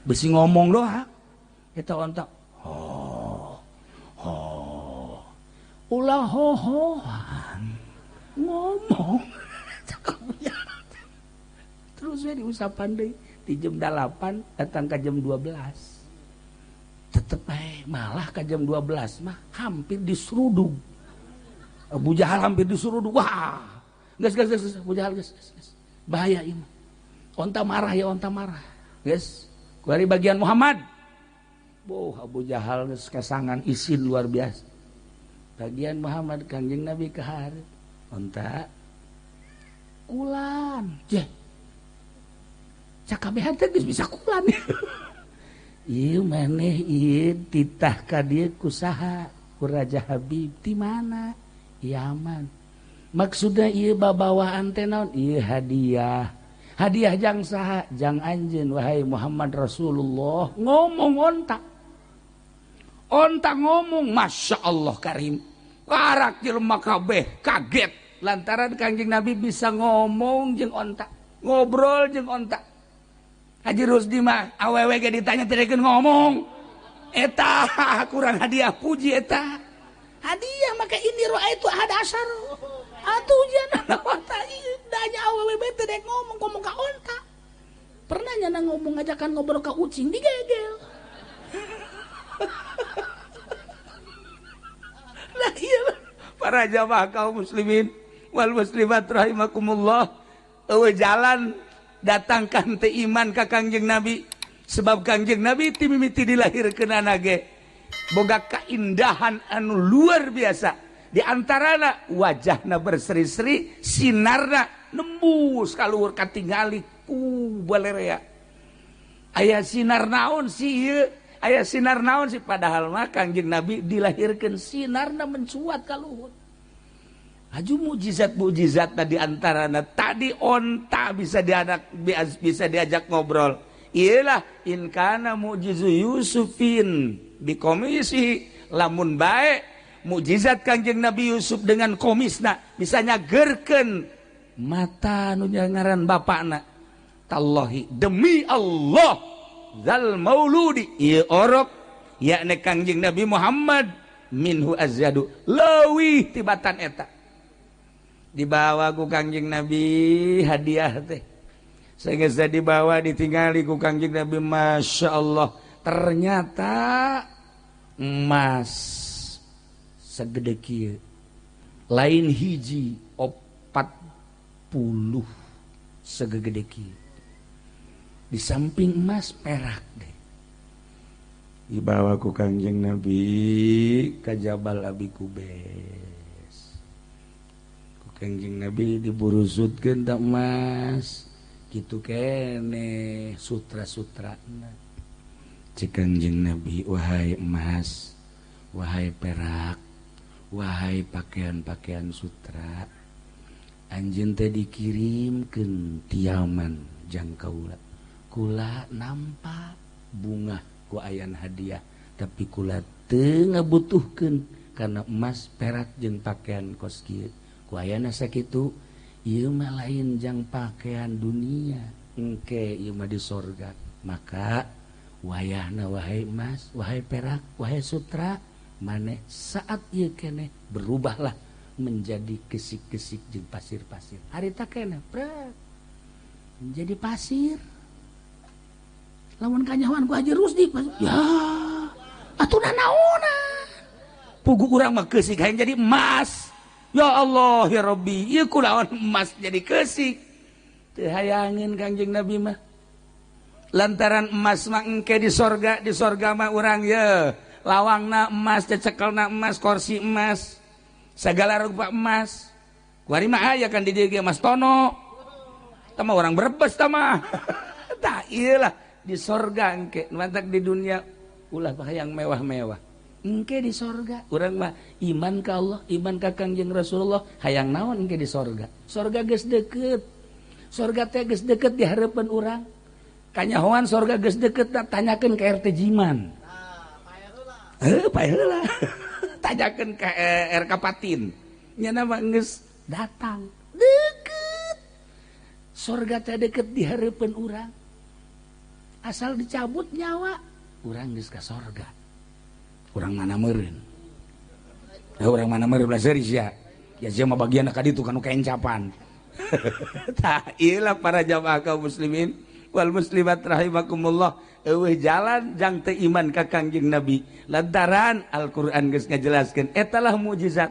Besi ngomong doang. Eta onta. Ho. Ho. Ulah hohohan. Ngomong. Terus we diusapan deui di jam 8 datang ke jam 12. Tetep bae malah ke jam 12 mah hampir diseruduk. Abu Jahal hampir diseruduk. Wah. Geus geus geus Abu Jahal geus geus. Bahaya ieu mah. Onta marah ya onta marah. Geus. Dari bagian Muhammad. Boh Abu Jahal geus kesangan isin luar biasa. Bagian Muhammad Kangjeng Nabi ka hareup. Onta kulan. Jeh. Cakabehan teh geus bisa kulan. Ieu maneh ieu titah ka dieu ku saha? Ku Raja Habib ti mana? Yaman. Maksudna ieu babawaan teh naon? Ieu hadiah. Hadiah jang saha? Jang anjeun wahai Muhammad Rasulullah. Ngomong onta. Onta ngomong, Masya Allah Karim. Karak jelema kabeh kaget lantaran Kangjeng Nabi bisa ngomong jeung onta, ngobrol jeung onta. Haji Rusdi mah awewe ge ditanya teu ngomong. Eta kurang hadiah puji eta. Hadiah make ke ini roa itu ada asar atuh ujian onta danya awewe teh dek ngomong ngomong ka onta. Pernah nyana ngomong ngajakan ngobrol ka ucing digegel. Lah iya para jamaah kaum muslimin wal muslimat rahimakumullah, eueuh jalan datangkan teh iman ka Kangjeng Nabi, sebab Kangjeng Nabi ti mimiti dilahirkeunana ge boga kaindahan anu luar biasa. Di antarana wajahna berseri-seri, sinarna nembus ka luhur katingali ku balerea. Aya sinar naon sih ieu? Aya sinar naon sih? Padahal mah Kangjeng Nabi dilahirkeun sinarna mencuat ka luhur. Aju mukjizat-mukjizat tadi antarana tadi onta bisa dianak bisa diajak ngobrol. Iyalah in kana mukjizu Yusufin bikomisi, lamun bae mukjizat Kangjeng Nabi Yusuf dengan komisna bisa nyagerkeun mata nu ngaran bapakna. Tallahi demi Allah zal mauludi ieu orok yakni Kangjeng Nabi Muhammad minhu azyadu leuwih tibatan eta. Dibawa ku Kangjeng Nabi hadiah teh. Sehingga dibawa ditinggali ku Kangjeng Nabi, Masya Allah ternyata emas segede kieu lain hiji 40 segede kieu. Di samping emas perak deh. Dibawa ku Kangjeng Nabi ka Jabal Abi Kubes. Ku Kangjeng Nabi diburusutkeun tak emas kitu keneh sutra-sutrana. Cek Kangjeng Nabi, wahai emas, wahai perak, wahai pakaian-pakaian sutra, anjeun teh dikirimkeun tiaman jang kaula. Kula nampak bunga ku ayan hadiah, tapi kula teu ngabutuhkeun karena emas perak jeung pakaian kos kieu. Ku ayana sakitu ieu mah lain jang pakaian dunia, engke ieu mah di sorga. Maka wayahna wahai emas, wahai perak, wahai sutra, maneh saat ieu keneh berubahlah menjadi kesik-kesik jeung pasir-pasir. Harita keneh prek menjadi pasir. Lamun kanyahoan ku Haji Rusdi, ya atuh nanaonan. Pugu urang mah keusik hayang jadi emas. Ya Allah ya Rabbi, ieu kulaon emas jadi keusik. Teu hayangeun Kangjeng Nabi mah. Lantaran emas mah engke di sorga mah urang ye lawangna emas, cecekelna emas, kursi emas, segala rupa emas. Kuari mah aya kan di dieu ge emas tono. Tah mah urang Brebes tah mah. Tah ieu lah di sorga engke, mantak di dunia ulah hayang mewah-mewah. Engke di sorga urang mah iman ka Allah, iman ka Kangjeng Rasulullah, hayang naon engke di sorga. Sorga geus deukeut. Sorga teh geus deukeut di hareupeun urang. Kanyahoan sorga geus deukeut, tanyakeun ka RT Jiman. Heuh, pae heula. Tanyakeun ka RK Patin. Nya mah geus datang. Deukeut. Sorga teh deukeut di hareupeun urang. Asal dicabut nyawa, urang geus ka sorga. Urang mana meureun? Urang mana meureun belah seuri sia. Ya sia mah bagian ka ditu kanu kaencapan. Tah ieu lah para jamaah kaum muslimin wal muslimat rahimakumullah, eueuh jalan jang teu iman ka Kangjeng Nabi. Lantaran Al-Qur'an geus ngajelaskeun eta lah mukjizat.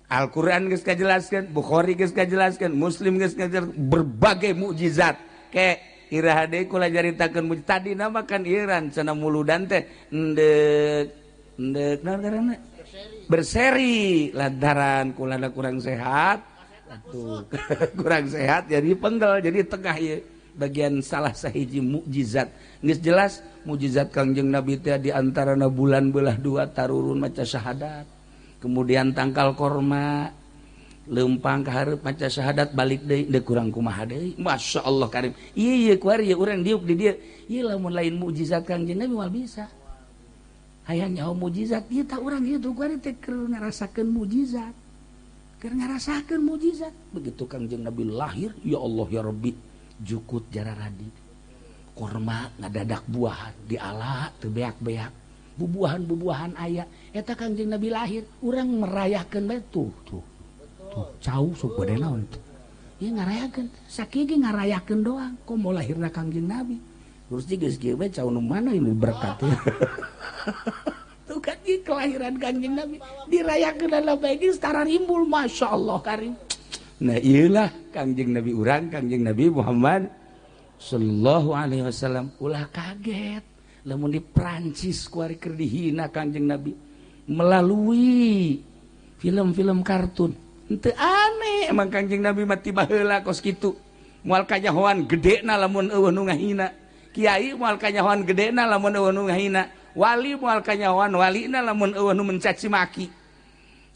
Al-Qur'an geus ngajelaskeun, Bukhari geus ngajelaskeun, Muslim geus ngajelaskeun berbagai mukjizat. Ke iraha deui kula caritakeun tadi nama kan iran cenah muludan teh endek endek naon ngaranna berseri lantaran kula kurang sehat atuh kurang sehat jadi penggal jadi tengah ieu bagian salah sahiji mukjizat. Geus jelas mukjizat Kangjeng Nabi teh di antarana bulan belah dua tarurun maca syahadat, kemudian tangkal korma lempang ka hareup maca syahadat balik deui deuk kurang kumaha deui. Masya Allah karim. Ieu ieu kuari ieu urang diuk di dieu. Ieu lamun lain mukjizat Kangjeng Nabi moal bisa. Hayang nyaho mukjizat ieu tah urang ieu kuari teh keur ngarasakeun mukjizat. Keur ngarasakeun mukjizat. Begitu Kangjeng Nabi lahir, ya Allah ya Rabbi, jukut jararadi. Korma ngadadak buahan diala teu beak-beak. Bubuahan-bubuahan aya eta Kangjeng Nabi lahir urang merayakeun bae tuh tuh. Tuh cau sok bade naon tuh. Ieu ngarayakeun sakieu ge ngarayakeun doang komo lahirna Kangjeng Nabi. Terus geus kieu bae cau nu mana ini berkat. Tuh kan kelahiran Kangjeng Nabi dirayakeun lah bae geus tararimbul masyaallah karim. Nah iyalah Kangjeng Nabi urang Kangjeng Nabi Muhammad sallallahu alaihi wasallam ulah kaget lamun di Prancis kuari keur dihina Kangjeng Nabi melalui film-film kartun. Henteu aneh emang Kangjeng Nabi mah tiba heula kos kitu. Moal kanyahoan gedena lamun eueuh nu ngahina. Kiai moal kanyahoan gedena lamun eueuh nu ngahina. Wali moal kanyahoan walina lamun eueuh nu mencaci maki.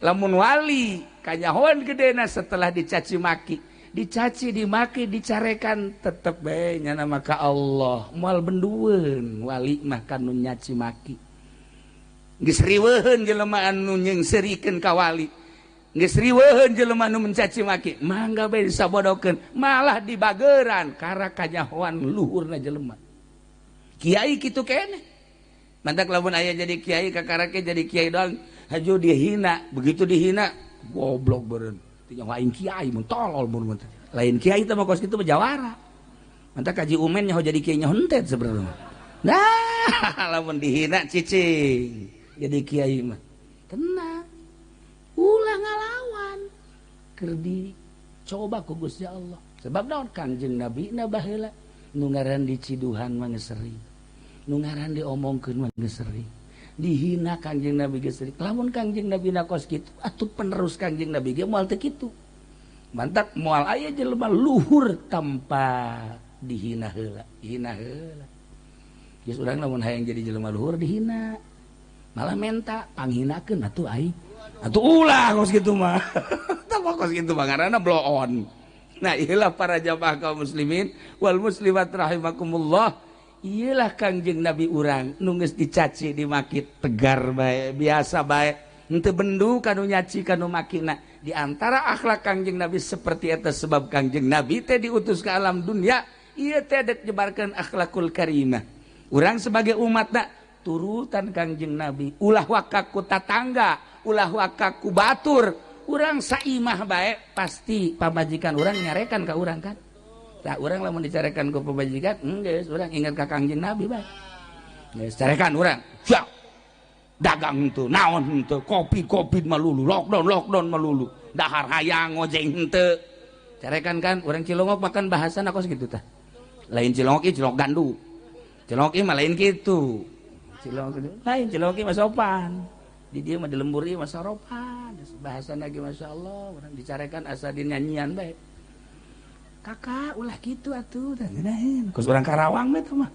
Lamun wali kanyahoan gedena setelah dicaci maki, dicaci dimaki dicarekan tetep bae nyana maka Allah moal bendueun wali mah kanu nyaci maki. Geus riweuheun jelema anu nyeungseurikeun ka wali. Geus riweuheun jelema anu mencaci maki, mangga bae disabodokeun, malah dibageran kara kanyahoan luhurna jelema. Kiai kitu keneh. Mantak lamun aya jadi kiai kakarake jadi kiai doang haju dihina, begitu dihina goblok beureun. Teu nyaho aing kiai mun tolol mun lain kiai teh mah kos kitu mah jawara. Mantak kaji umen nyaho jadi kiai nyaho hentet sebenarnya. Nah, lamun dihina cicing jadi kiai mah. Tenang. Ulah ngalawan. Keur dicoba ku Gusti Allah. Sebab naon Kangjeng Nabi na baheula nu ngaran diciduhan mah geus sering. Nu ngaran diomongkeun mah geus sering. Dihina Kangjeng Nabi geus sering. Lamun Kangjeng Nabi na kos kitu atuh penerus Kangjeng Nabi ge moal teu kitu. Mantak moal aya jelema luhur tanpa dihina heula, dihina heula. Geus urang lamun hayang jadi jelema luhur dihina. Malah menta panghinakeun atuh aing. Atuh ulah kos kitu mah. Tah kos kitu mah ngaranna blow on. Nah, iyalah para jamaah kaum muslimin wal muslimat rahimakumullah. Iyalah Kangjeng Nabi urang nu geus dicaci dimaki tegar bae, biasa bae. Henteu bendu kanu nyaci kanu makina. Di antara akhlak Kangjeng Nabi seperti eta sebab Kangjeng Nabi teh diutus ke alam dunia, ieu teh dek nyebarkeun akhlakul karimah. Urang sebagai umatna turutan Kangjeng Nabi, ulah waka ku tatangga, ulah waka ku batur. Urang saimah bae pasti pamajikan urang nyarekan ka urang kan. Tah urang lamun dicarekan ku pamajikan, geus urang ingat ka Kangjeng Nabi bae. Geus carekan urang. Siap. Dagang henteu, naon henteu, kopi-kopi malulu, lockdown malulu. Dahar hayang ngojeng henteu. Carekan kan urang Cilongok makan bahasana kos kitu tah. Lain Cilongok ieu Cilongok gandu. Cilongok ieu mah lain kitu. Cilongok lain Cilongok ieu mah sopan. Di dieu mah di lembur ieu mah saropan. Bahasana ge masyaallah urang dicarekan asa dinyanyian bae. Kakak ulah kitu atuh tah ngeunaheun. Kos urang Karawang bae teh mah.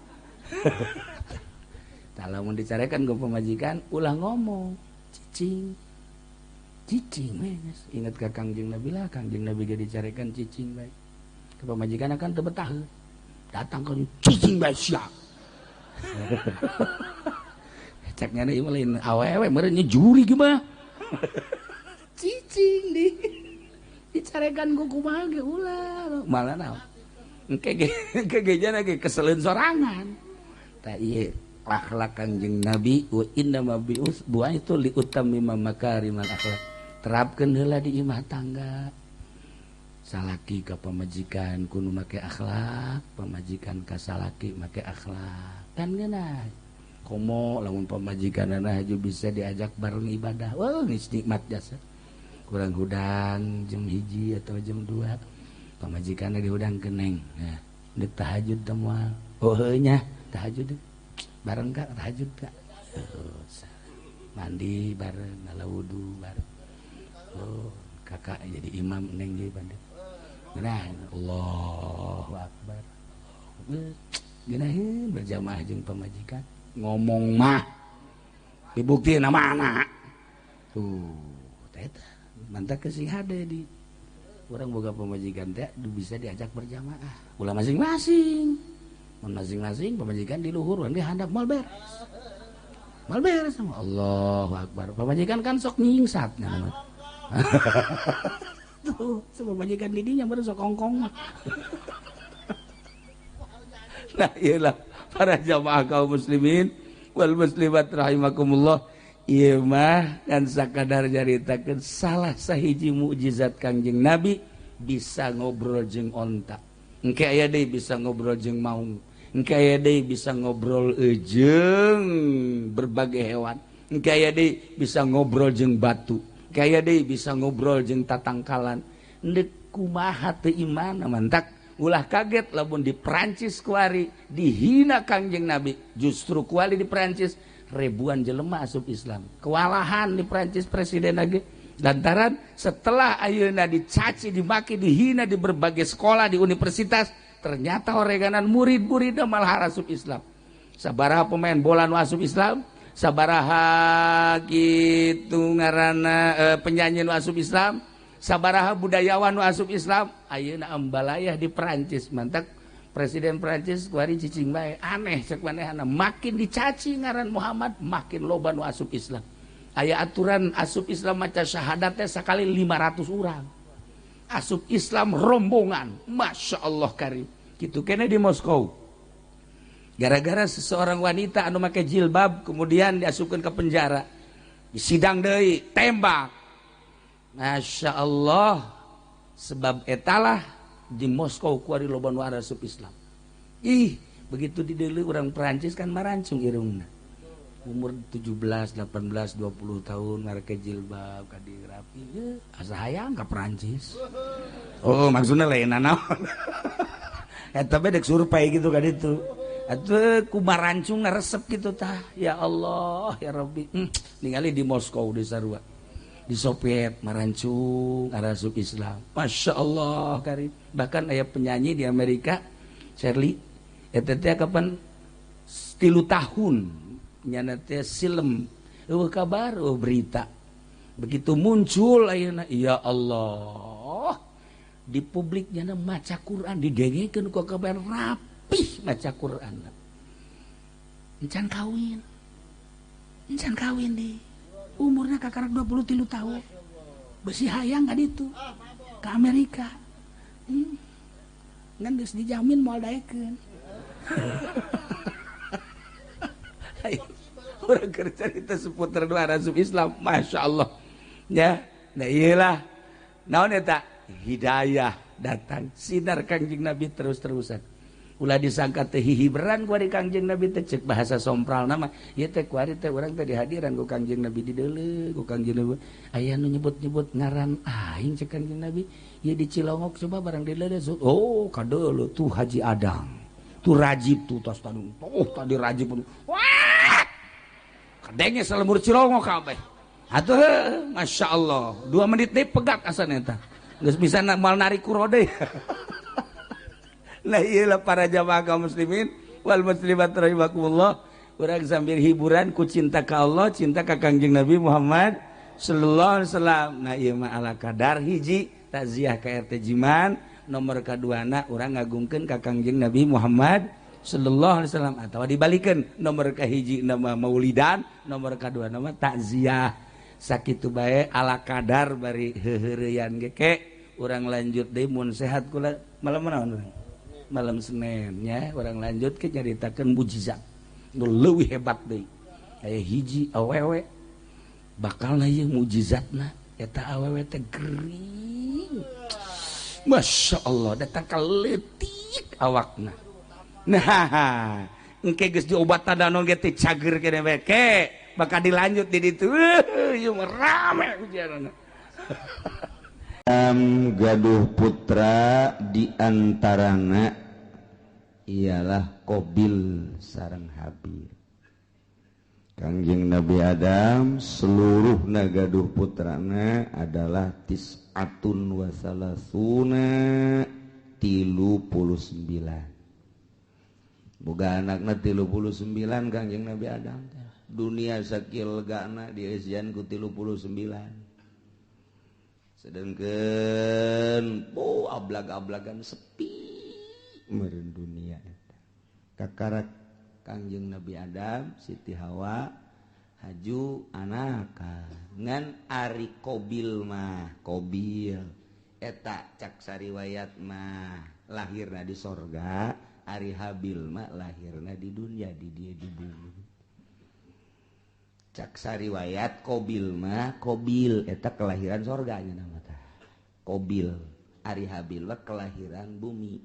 Tah lamun dicarekan ku pamajikan ulah ngomong, cicing. Cicing we geus. Ingat ka Kangjeng Nabi lah, Kangjeng Nabi ge dicarekan cicing bae. Ka pamajikan akan teu betah. Datang ka cicing bae sia. Cek nyana ieu mah lain awewe meureun nya juri ge mah. Cicing di dicarekan ku kumaha ge ulah malah naon. Engke ge jana ge keseleun sorangan. Tah ieu akhlak Kangjeng Nabi wa inna ma bu'aitu li utammima makarimal akhlak. Terapkeun heula di imah tangga. Salaki ka pamajikan kudu make akhlak, pamajikan ka salaki make akhlak. Kan ngeunah. Komo lamun pamajikanana haju bisa diajak bareng ibadah. Wah, geus nikmat jasa. Kurang hudang jam 1 atau jam 2. Pamajikanna dihudangkeun neng. Nah, deuk tahajud teh moal. Oh heuh nya, tahajud. Bareng kak tahajud kak. Oh, mandi bareng, ngala wudu bareng. Oh, kakak jadi imam neng jadi bandit. Nah, Allahu Akbar. Geunaheun berjamaah jeung pamajikan. Ngomong mah dibuktiin sama anak. Tuh, eta mantak kesing hade di urang boga pamajikan teh bisa diajak berjamaah. Ulah masing-masing. Mun masing-masing pamajikan di luhur urang di handap moal beres. Moal beres sama Allahu Akbar. Pamajikan kan sok nyingsat nya. Tuh, pamajikan di dinya baru sok kongkong mah. Nah, iyalah para jamaah kaum muslimin wal muslimat rahimakumullah. Ieu mah kan sakadar nyaritakeun salah sahiji mukjizat Kangjeng Nabi bisa ngobrol jeung onta. Engke aya deui bisa ngobrol jeung maung. Engke aya deui bisa ngobrol jeung berbagai hewan. Engke aya deui bisa ngobrol jeung batu. Engke aya deui bisa ngobrol jeung tatangkalan. Endek kumaha teu iman mantak ulah kaget lamun di Perancis kuari dihina Kangjeng Nabi. Justru kuari di Perancis ribuan jelema asup Islam. Kewalahan di Perancis presiden lagi lantaran setelah ayeuna dicaci, dimaki, dihina di berbagai sekolah, di universitas, ternyata oreganan murid-muridna malah asup Islam. Sabaraha pemain bola nu asup Islam, sabaraha kitu ngaranna penyanyi nu asup Islam, sabaraha budayawan nu asup Islam, ayeuna ambalayah di Perancis. Mantak Presiden Perancis kuari cicing bae, aneh cek manehna, makin dicaci ngaran Muhammad makin loba nu asup Islam. Aya aturan asup Islam maca syahadat teh sakali 500 urang. Asup Islam rombongan, Masya Allah karim. Kitu kene di Moskow. Gara-gara seseorang wanita anu make jilbab kemudian diasupkeun ke penjara. Disidang deui, tembak. Masya Allah, sebab etalah di Moskow kuari loba nu asup Islam. Ih, begitu dideuleu urang Perancis kan marancung irungna. Umur 17, 18, 20 tahun ngareke jilbab ka dirapi, asa hayang ka Perancis. Oh, maksudna lain naon. Eta bae dek survei gitu ka ditu. Atuh ku marancung resep gitu tah. Ya Allah, ya Rabbi. Ningali di Moskow di sarua. Di Soviet marancung asup Islam. Masya Allah karim. Bahkan aya penyanyi di Amerika, Shirley, eta teh kapan 3 tahun nyana teh silem, eueuh kabar, eueuh berita. Begitu muncul ayeuna, ya Allah, di publik nyana maca Quran didengekeun ku kabar rapih maca Quran. Encan kawin. Encan kawin di. Umurnya kakarak 23 tahun. Besi hayang ka ditu. Ka Amerika. Ngan geus dijamin moal daekeun. Urang keur carita seputar dua asup Islam, Masya Allah. Ya, nah iyalah. Naon eta? Hidayah datang, sinar Kangjeng Nabi terus-terusan. Ulah disangka teh hihiberan ku ari Kangjeng Nabi teh cek bahasa sompral nama. Ieu teh ku ari teh urang teh dihadiran ku Kangjeng Nabi dideuleu ku Kangjeng Nabi. Aya nu nyebut-nyebut ngaran aing cek Kangjeng Nabi. Ieu di Cilongok coba barang dideuleu. Oh, kadeuleu tuh Haji Adang. Tuh Rajib tuh tos tadi. Oh, tadi Rajib. Wah! Kadenge salemur Cilongok kabeh. Atuh Masya Allah. 2 menit deui pegat asana eta. Geus bisa mal narik kurode. Nah iyalah para jamaah kaum muslimin wal muslimat rahimakumullah. Urang sambil hiburan ku cinta ka Allah, cinta ka Kangjeng Nabi Muhammad sallallahu alaihi wasallam. Nah ieu mah ala kadar hiji takziah ka RT Jiman, nomor kaduana urang ngagungkeun ka Kangjeng Nabi Muhammad sallallahu alaihi wasallam, atawa dibalikeun nomor kahiji nama maulidan, nomor kadua nama takziah. Sakitu bae ala kadar bari heuheureyan ge ke urang lanjut deui mun sehat kula malam naon urang? Malam Senin ya, orang lanjut ke nyaritakeun mukjizat nu leuwih hebat deui. Aya hiji awewe bakalna ieu mukjizatna eta awewe teh gering. Masya Allah, datang ka leutik awakna. Nah, engke geus diobatan danon ge teh cager keneh bae ke, bakal dilanjut di ditu. Ieu mah rame ujianna. Gaduh putra diantarana ialah Qabil sareng Habil. Kangjeng Nabi Adam seluruh gaduh putrana adalah tis'atun wa salasuna 39. Boga anakna 39 Kangjeng Nabi Adam. Dunia sakieu legana dieusian ku 39. Sedangkan oh ablag-ablagan sepi meureun dunia eta. Kakarak Kangjeng Nabi Adam, Siti Hawa haju anaka ngan ari Qabil mah, Qabil eta cak sariwayat mah lahirna di sorga, ari Habil mah lahirna di dunia, di dia di bumi. Caksa riwayat Qobil mah Qobil eta kelahiran sorga nya nama tah. Qobil ari Habil mah kelahiran bumi.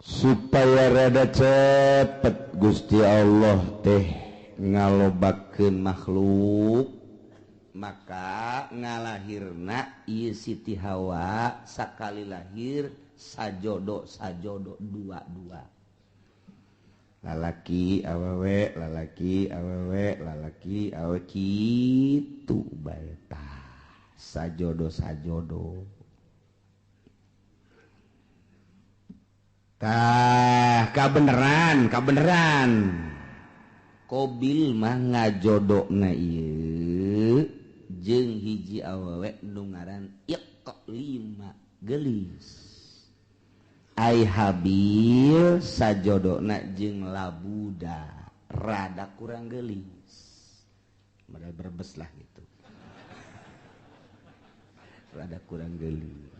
Supaya rada cepet Gusti Allah teh ngalobakeun makhluk maka ngalahirna ieu Siti Hawa sakali lahir sajodo sajodo dua-dua. Lalaki awewe lalaki awewe lalaki awewe kitu bae tah sajodo sajodo tah kabeneran kabeneran Qobil mah ngajodona ieu jeung hiji awewe nu ngaran Iqlima geulis. Ai Habil sajodona jeung Labuda rada kurang geulis modal Brebes lah gitu rada kurang geulis.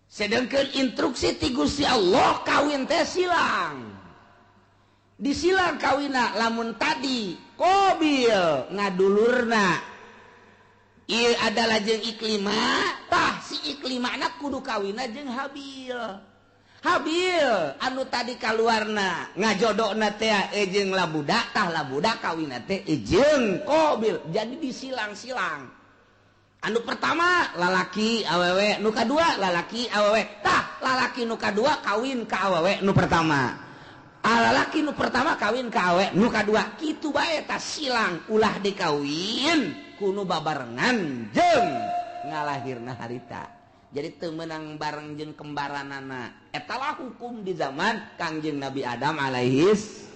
Sedangkan instruksi ti Gusti Allah kawin teh silang disilang kawina lamun tadi Qobil ngadulurna ieu adalah jeung Iklima tah si Iklima anak kudu kawina jeung Habil. Habil anu tadi kaluarna ngajodokna teh jeung Labuda tah Labuda kawina teh jeung Qobil. Jadi disilang-silang anu pertama lalaki awewe nu kadua lalaki awewe tah lalaki nu kadua kawin ka awewe nu pertama lalaki nu pertama kawin ka awewe nu kadua kitu bae tah silang ulah dikawin kuno babarengan jeung ngalahirna harita. Jadi teu meunang bareng jeung kembaranana. Eta lah hukum di zaman Kangjeng Nabi Adam alaihis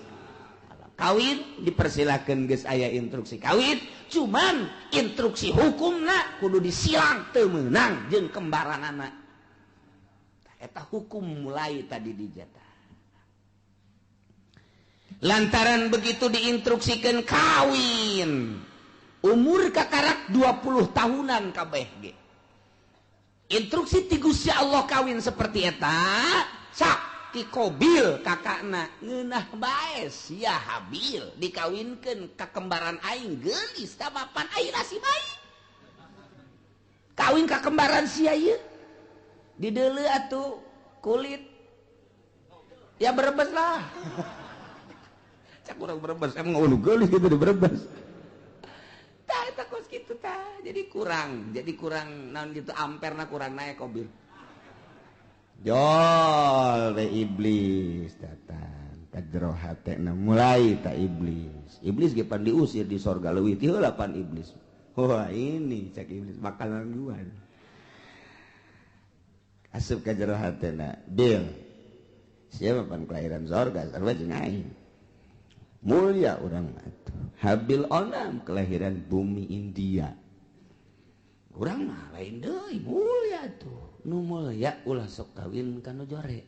salam. Kawin dipersilakeun geus aya instruksi kawin, cuman instruksi hukumna kudu disilang teu meunang jeung kembaranana. Eta hukum mulai tadi dijata. Lantaran begitu diinstruksikeun kawin umur kakarak 20 tahunan kabeh ge. Instruksi ti Gusti Allah kawin seperti eta, sak ti Qobil kakakna ngeunah bae sia Habil dikawinkeun ka kembaran aing geulis tah mapan aing nasib aing. Kawin ka kembaran sia ieu. Dideuleu atuh kulit. Ya Brebes lah. Cak urang Brebes emang ulu geulis gitu di Brebes. Tah kos kitu tah jadi kurang naon gitu amperna kurang naik Qobil. Jol we iblis datang ka jero hatena mulai ta iblis. Iblis ge pan diusir di sorga leuwih ti heula pan iblis. Wah ini cek iblis makanan gua. Asup ka jero hatena, Bil. Siapa pan kelahiran sorga sarua jeung aing. Mulia urang atuh. Habil onam kelahiran bumi India. Urang mah lain deui mulia tuh. Nu mulia ulah sok kawin ka nu jore.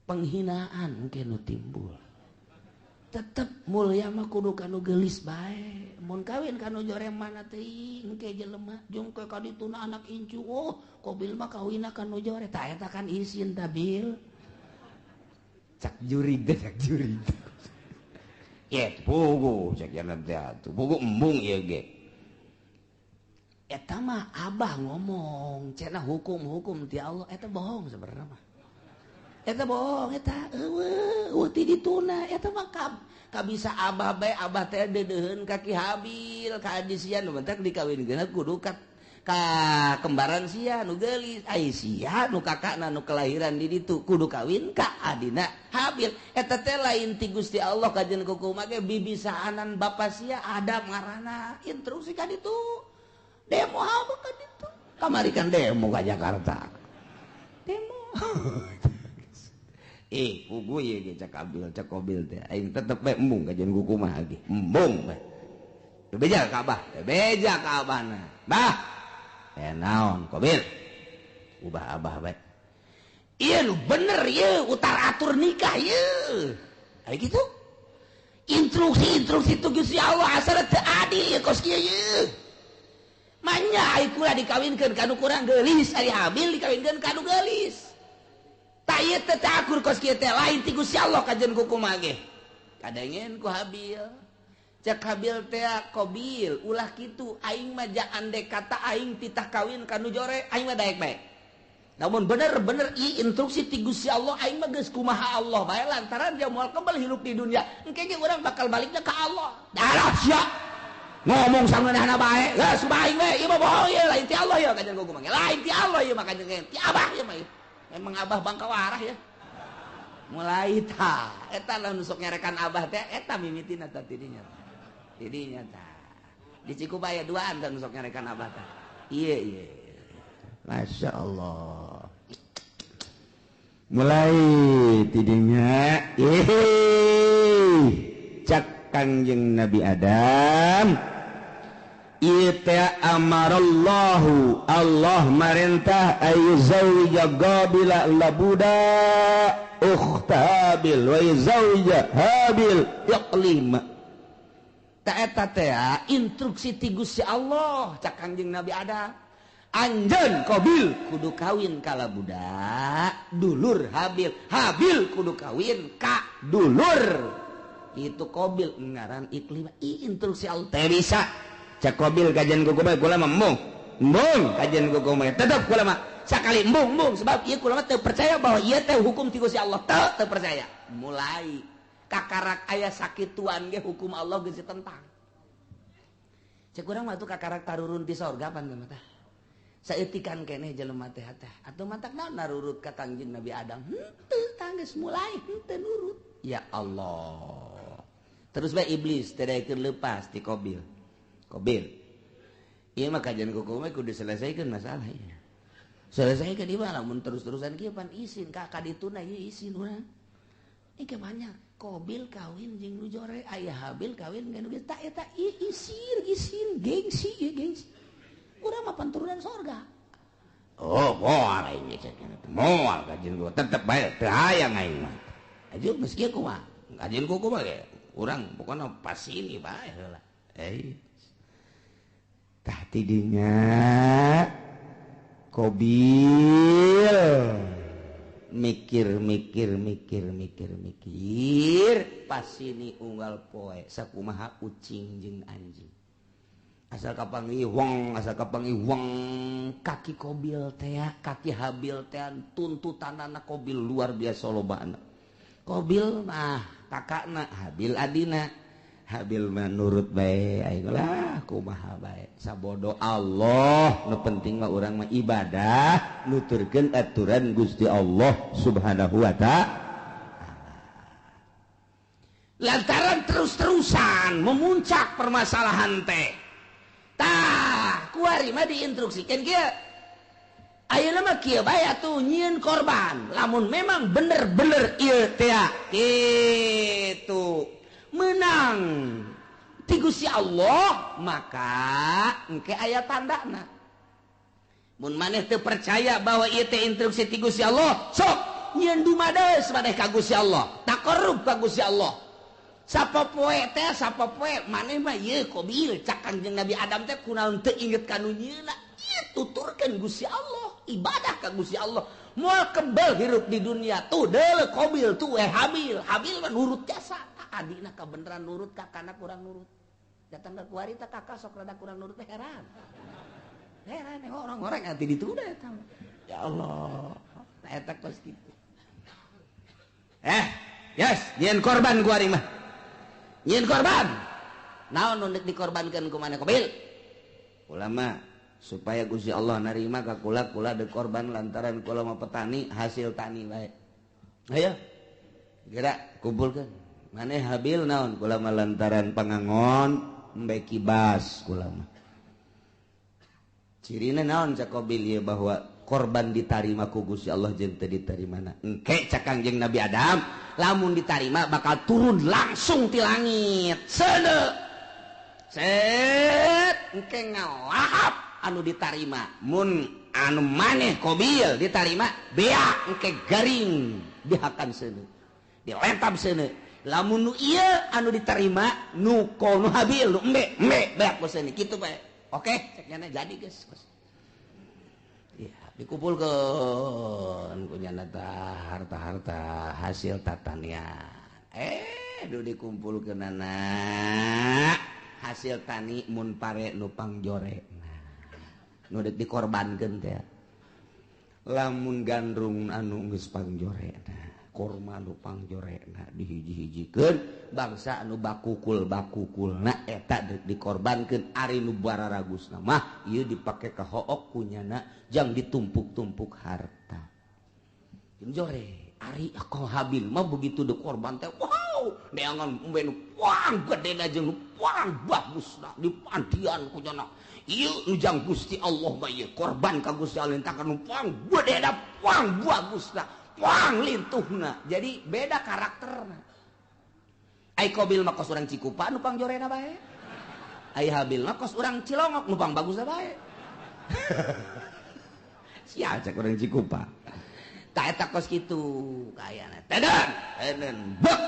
Penghinaan engke nu timbul. Tetep mulia mah kudu ka nu geulis bae. Mun kawin ka nu jore mana teuing engke jelema jeung ke ka dituna anak incu. Oh, Qobil mah kawinna ka nu jore. Tah eta kan isin ta Bil. Cak jurig teh cak jurig. Ye, pugu cek jalan teh atuh. Pugu embung ieu ge. Eta mah abah ngomong, cenah hukum-hukum ti Allah eta bohong sebenarnya mah. Eta bohong eta eueuh eueuh ti dituna eta mah kabisa abah bae abah teh deudeuheun ka Ki Habil ka adi sia nu bentak dikawinkeun kudu ka kembaran sia nu geulis ai sia nu kakakna nu kelahiran di ditu kudu kawin ka adina Habil eta teh lain ti Gusti Allah kajen kukumaha ge bibisaanan bapa sia Adam ngaranna instruksi ka ditu demo apa ka ditu kamari kan demo ka Jakarta demo pugu ieu ge cak Habil cak Qobil teh aing tetep bae embung kajen kukumaha ge embung bae teu beja ka abah teu beja ka abahna bah naon Qobil ubah abah bae ieu nu bener ieu utar atur nikah ieu aya kitu instruksi-instruksi tu Gusti Allah asal teu adil ieu kos kieu ieu manya ai kula dikawinkeun ka nu kurang geulis ari Habil dikawinkeun ka nu geulis Tah ieu teh teu akur kos kieu teh, lain ti Gusti Allah kajen kukumaha ge. Kadengen ku Habil. Cek Habil teh, "Kobil, ulah kitu, aing mah ja andek kata aing titah kawin ka nu jore, aing mah daek bae. Namun bener-bener ieu instruksi ti Gusti Allah, aing mah geus kumaha Allah bae, lantaran dia moal kembali hidup di dunia. Engke ge urang bakal baliknya ka Allah." Darah sia. Ngomong sangeunahna bae. Geus aing we, ieu mah bohong ieu, lain ti Allah ieu kajen kumaha. Lain ti Allah ieu mah kajen ti Abah ieu mah. Emang Abah bangka warah ya. Mulai ta, eta lah nu sok nyarekan Abah teh eta mimitina tah tidinya. Tidinya tah. Di Cikupa aya duaan tah nu sok nyarekan Abah tah. Iya iya. Masya Allah. Mulai tidinya, ih, cak Kangjeng Nabi Adam. Ieu teh amarallahu, Allah marentah ayyuzawwija Qabila labuda ukhta Habil wa yuzawwija Habil Iqlima. Ta eta teh instruksi ti Gusti Allah cak Kangjeng Nabi Adam. Anjeun Qabil kudu kawin ka budak dulur Habil, Habil kudu kawin ka dulur itu Qabil ngaran Iklimah. Ih, instruksi Allah teh bisa. Cak Qabil kajian kuku bae, kula mah embung. Embung kajian kuku bae, tetep kula mah sakali embung embung, sebab ieu kula mah teu percaya bahwa ieu teh hukum ti Gusti Allah, teu teu percaya. Mulai kakarak aya sakituan ge hukum Allah geus ditentang. Cek urang mah tuh kakarak tarurun di sorga pan mah tah. Saeutikan keneh jelema teh teh atuh matak naon narurut ka Kangjeng Nabi Adam, henteu tanggeus mulai henteu nurut. Ya Allah, terus bae iblis teh daekeun leupas ti Qabil. Qabil, ieu mah kajian kuku mah kudu diselesaikan masalah ieu, selesaikan di mana lamun terus-terusan kieu pan isin ka kadituna ieu isin urang. Ini banyak Qabil kawin jeung nu jore, aya Habil kawin jeung nu geus tak eta isin isin gengsi ieu gengsi. Urang mah turunan sorga. Oh, moal aing moal kajian gua tetep bae teu hayang aing mah. Aju geus kieu kumaha? Kajian kuku mah ge urang pokona pas ini bae heula. Eh. Tah tidinya Qabil mikir mikir mikir mikir mikir pas ini unggal poe sakumaha ucing jeung anjing. Asal kapanggih wong, asal kapanggih wong, kaki Qabil teh, kaki Habil teh, tuntutanana Qabil luar biasa lobana. Qabil mah kakakna, Habil adina. Habil mah nurut bae aing lah kumaha bae sabodo Allah, nu penting mah urang mah ibadah nuturkeun aturan Gusti Allah Subhanahu wa ta'ala. Lantaran terus-terusan memuncak permasalahan teh. Tah, kuari mah diinstruksikan kieu. Ayeuna mah kieu bae atuh nyieun korban. Lamun memang bener-bener ieu teh kitu menang ti Gusti Allah, maka engke aya tandana. Mun maneh teu percaya bahwa ieu teh instruksi ti Gusti Allah, sok nyieun dumades maneh ka Gusti Allah, taqarrub ka Gusti Allah. Sapopoe teh sapopoe maneh mah ieu Qabil cak Kangjeng Nabi Adam teh kunaon teu inget ka nu nyieunna. Ieu tuturkeun Gusti Allah, ibadah ka Gusti Allah. Moal kebel hirup di dunia tuh deuleu Qabil tuh Habil. Habil mah nurut jasa. Adina kabeneran nurut, kakana kurang nurut. Datang ke kuari teh kakak sok rada kurang nurut teh heran. Heran orang-orang nanti ditunda eta. Ya Allah, nah eta kos kitu. Yes, nyieun korban kuari mah. Nyieun korban. Naon nu deuk dikorbankeun ku maneh Qabil? Ulama supaya Gusti Allah narima ka kula, kula deuk korban lantaran kula mah petani, hasil tani bae. Ayo. Gerak kumpulkeun. Maneh Habil naon? Kula mah lantaran pangangon embe kibas kula mah. Cirina naon cak Qabil ieu bahwa korban ditarima ku Gusti Allah jeung teu ditarimana. Engke cak Kangjeng Nabi Adam, lamun ditarima bakal turun langsung ti langit. Seuneu. Set engke ngalahap anu ditarima. Mun anu maneh Qabil ditarima, beak engke garing dihakan seuneu. Dilentam seuneu. Lamun nu ieu anu diterima nu nu Habil nu embe embe beak ku seuneu kitu bae. Oke, cek nyana jadi geus. Ya. Dikumpulkeun ku nyana harta-harta hasil tatanian. Duh dikumpulkeunana hasil tani mun pare nu pangjore. Nu deuk dikorbankeun teh. Lamun gandrung anu geus pangjorena, korma nu pangjorena dihiji-hijikeun bangsa anu bakukul-bakukulna eta deuk dikorbankeun. Ari nu bararagusna mah ieu dipake ka hook kunyana jang ditumpuk-tumpuk harta. Jeung jore ari ako Habil mah begitu dikorban teh wow neangan embe nu puang gedena jeung nu puang bagusna dipandian kunyana. Ieu nu jang Gusti Allah mah ieu korban ka Gusti Allah tah nu puang gedena puang bagusna puang lintuhna. Jadi beda karakterna. Ai Qabil mah kos urang Cikupa nu pangjorena bae. Ai Habil mah kos urang Cilongok nu pang bagusna bae. Sia cek urang Cikupa. Tah eta kos kitu kayana. Teden, teden bek.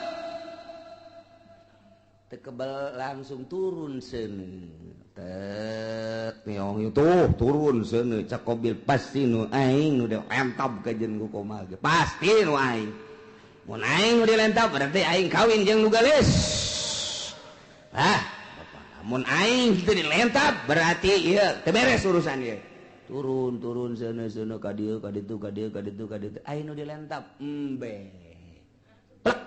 Teu kebel langsung turun seuneu. Tet niong tuh turun seuneu cak Qabil pasti nu aing nu dilentab ka jeung ku kumaha ge. Pasti nu aing. Mun aing nu dilentab berarti aing kawin jeung nu geulis. Ah, mun aing teu dilentab berarti ieu teu beres urusan ieu. Turun turun seuneu seuneu ka dieu ka ditu ka dieu ka ditu ka ditu aing nu dilentab embe. Plek.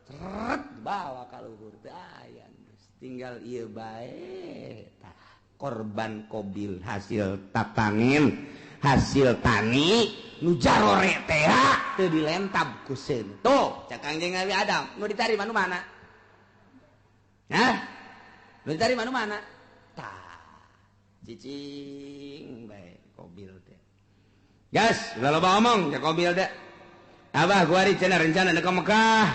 Seret bawa ka luhur teu aya. Tinggal ieu bae tah korban Qabil hasil tatangin hasil tani nu jarore teh teu dilentab ku seun. Tuh cak Kangjeng Nabi Adam nu ditarima nu mana? Hah? Nu ditarima nu mana? Tah cicing bae Qabil teh. Gas ulah loba omong cak Qabil teh. Abah kuari cenah rencana ka Mekah.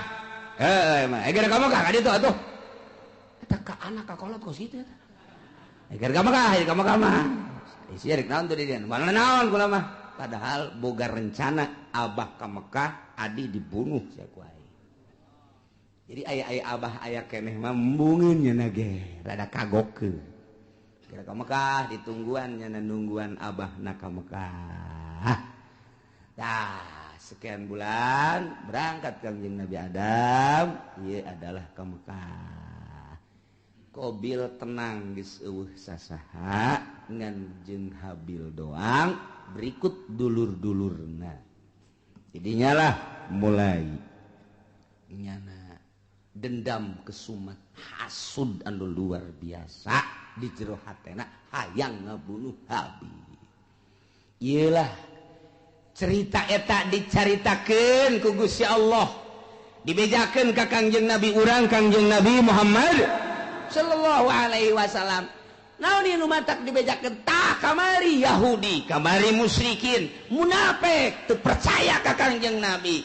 Heuh mah geura ka Mekah ka ditu atuh. Eta ka anak ka kolot kos kitu eta. Geura ka Mekah, ka Mekah mah. Isi rek naon tuh di dieu? Mana naon kula mah. Padahal boga rencana abah ka Mekah, adi dibunuh sia ku aing. Jadi aya-aya abah aya keneh mah embungeun nya ge, rada kagokeun. Geura ka Mekah ditungguan nya nungguan abahna ka Mekah. Tah, sekian bulan berangkat Kangjeng Nabi Adam, ieu adalah ka Mekah. Qabil tenang geus eueuh sasaha ngan jeung Habil doang berikut dulur-dulurna. Jadinya lah mulai nyana dendam kesumat hasud anu luar biasa di jero hatena hayang ngabunuh Habil. Ieulah cerita eta dicaritakeun ku Gusti Allah, dibejakeun ka Kangjeng Nabi urang Kangjeng Nabi Muhammad sallallahu alaihi wasallam. Naon ieu nu matak dibejakeun? Tah kamari Yahudi, kamari musyrikin, munafik teu percaya ka Kangjeng Nabi.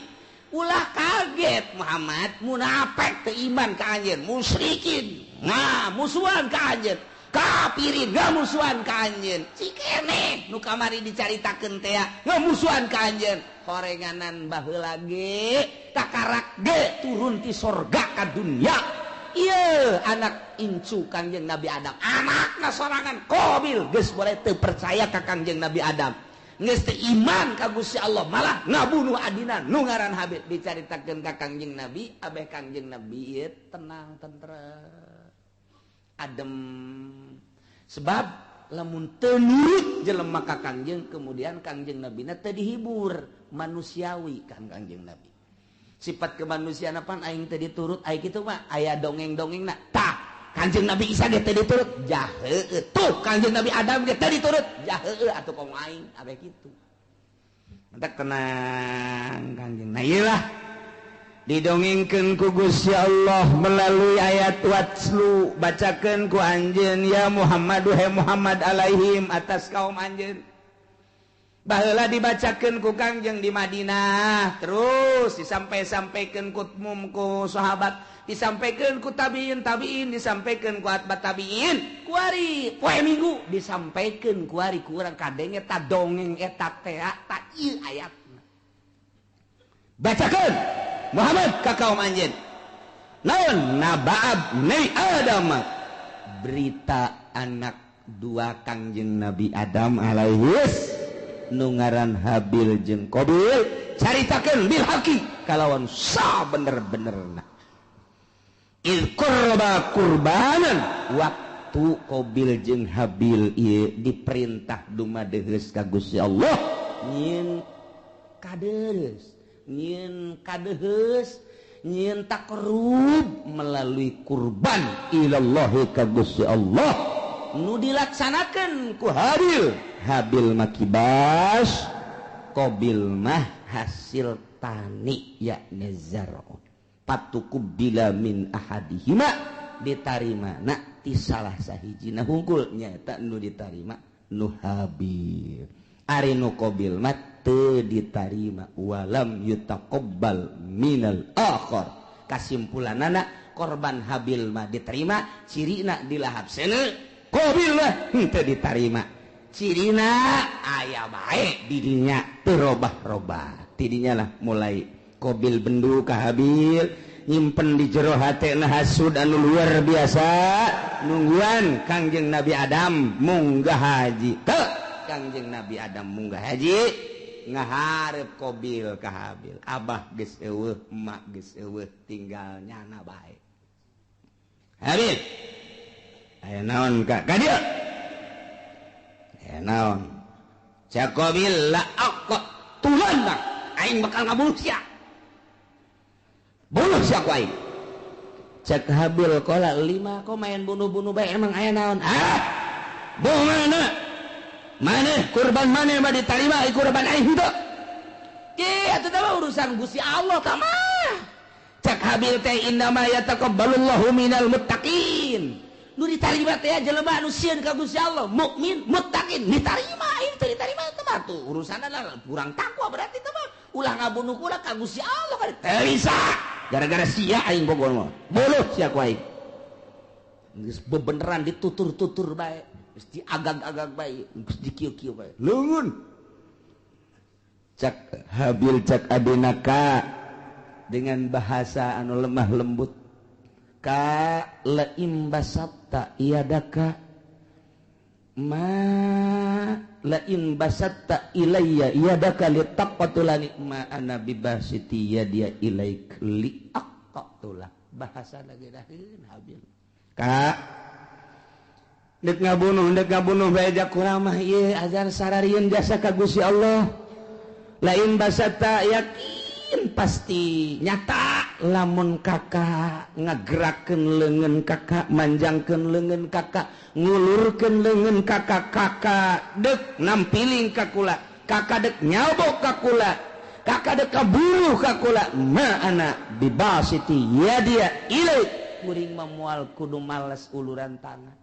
Ulah kaget Muhammad, munafik teu iman ka anjeun, musyrikin nah musuhan ka anjeun, kafirin ngamusuhan ka anjeun. Cikene nu kamari dicaritakeun teh ngamusuhan ka anjeun. Horenganan baheula ge takarak ge turun ti sorga ka dunya. Ieu anak incu Kangjeng Nabi Adam, anakna sorangan Qabil geus boleh teu percaya ka Kangjeng Nabi Adam, geus teu iman ka Gusti Allah, malah ngabunuh adina nu ngaran Habil. Dicaritakeun ka Kangjeng Nabi, abeh Kangjeng Nabi ieu tenang tentrem adem. Sebab lamun teu nurut jelema ka Kangjeng, kemudian Kangjeng Nabina teu dihibur manusiawi kan Kangjeng Nabi. Sifat kemanusiaan apaan aing teu diturut aing kitu mah aya dongeng-dongengna. Tah Kangjeng Nabi Isa ge teu diturut jaheueuh. Tuh Kangjeng Nabi Adam ge teu diturut jaheueuh atuh komo aing abeh kitu. Mentak tenang Kangjeng. Nah ieu lah didongengkeun ku Gusti Allah melalui ayat watslu, bacakeun ku anjeun ya Muhammad he Muhammad alaihim atas kaum anjeun. Baheula dibacakeun ku Kangjeng di Madinah, terus disampai-sampaikeun ku mum ku sahabat, disampaikeun ku tabiin tabiin, disampaikeun ku atba tabiin, kuari poe Minggu disampaikeun kuari ku urang kadenge ta dongeng eta teh ta ieu ayatna. Bacakeun Muhammad ka kaum anjeun. Naon nabaab nei Adam, berita anak dua Kangjeng Nabi Adam alaihis. nu ngaran Habil jeung Qabil caritakeun bil haqi kalawan sabener-benerna. Il qurba kurbanan waktu Qabil jeung Habil ieu diperintah dumadeheus ka Gusti Allah nyieun kadeus nyieun kadeheus nyieun takrub melalui kurban ilallahi ka Gusti Allah nu dilaksanakeun ku Habil. Habil mah kibas, Qabil mah hasil tani yakni zar'un. Patuqubila min ahadihima ditarima na ti salah sahijina hungkul nyaeta nu ditarima nu Habil. Ari nu Qabil mah teu ditarima walam yutaqabbal minal akhar. Kasimpulanana korban Habil mah diterima cirina dilahap seuneu, Qabil mah henteu ditarima cirina aya bae di dinya teu robah-robah. Tidinya lah mulai Qabil bendu ka Habil nyimpen di jero hatena hasud anu luar biasa nungguan Kangjeng Nabi Adam munggah haji. Teu Kangjeng Nabi Adam munggah haji ngaharep Qabil ka Habil. Abah geus eueuh, emak geus eueuh, tinggal nyana bae. Habil aya naon ka ka dieu? Aya naon? Cak Qabil la aqtulanna aing bakal ngabunuh sia. Bunuh sia ku aing. Cak Habil qala lima kok main bunuh-bunuh bae emang aya naon? Ah! Bunuh mana? Maneh kurban maneh mah ditarima ai kurban aing henteu. Ieu atuh teh urusan Gusti Allah tah mah. Cak Habil teh innama yataqabbalullahu minal muttaqin. Nu ditarima teh jelema anu sieun ka Gusti Allah, mukmin, muttaqin, ditarima aing teu ditarima teh mah tuh urusanna kurang takwa berarti teh mah. Ulah ngabunuh kula ka Gusti Allah kan teu bisa. Gara-gara sia aing bogor mah. Buluh sia ku aing. Geus bebeneran ditutur-tutur bae, geus diagag-agag bae, geus dikieu-kieu bae. Leungeun. Cak Habil cak adina ka dengan bahasa anu lemah lembut. Ka laim basatta iadaka ma lain basatta ilayya yadaka litaqtulani ma ana bibasiti yadiya ilaik liaqtula. Bahasa lagi daheun Habil. Ka dek ngabunuh bae ja kurang mah ieu ajar sararieun jasa ka Gusti Allah. Lain basatta yakin pasti nyata lamun kakak ngagerakeun leungeun kakak, manjangkeun leungeun kakak, ngulurkeun leungeun kakak, kakak dek nampiling ka kula, kakak dek nyabok ka kula, kakak dek kaburuh ka kula, ma ana bibasiti yadia ilaik. Kuring mah moal kudu males uluran tangan,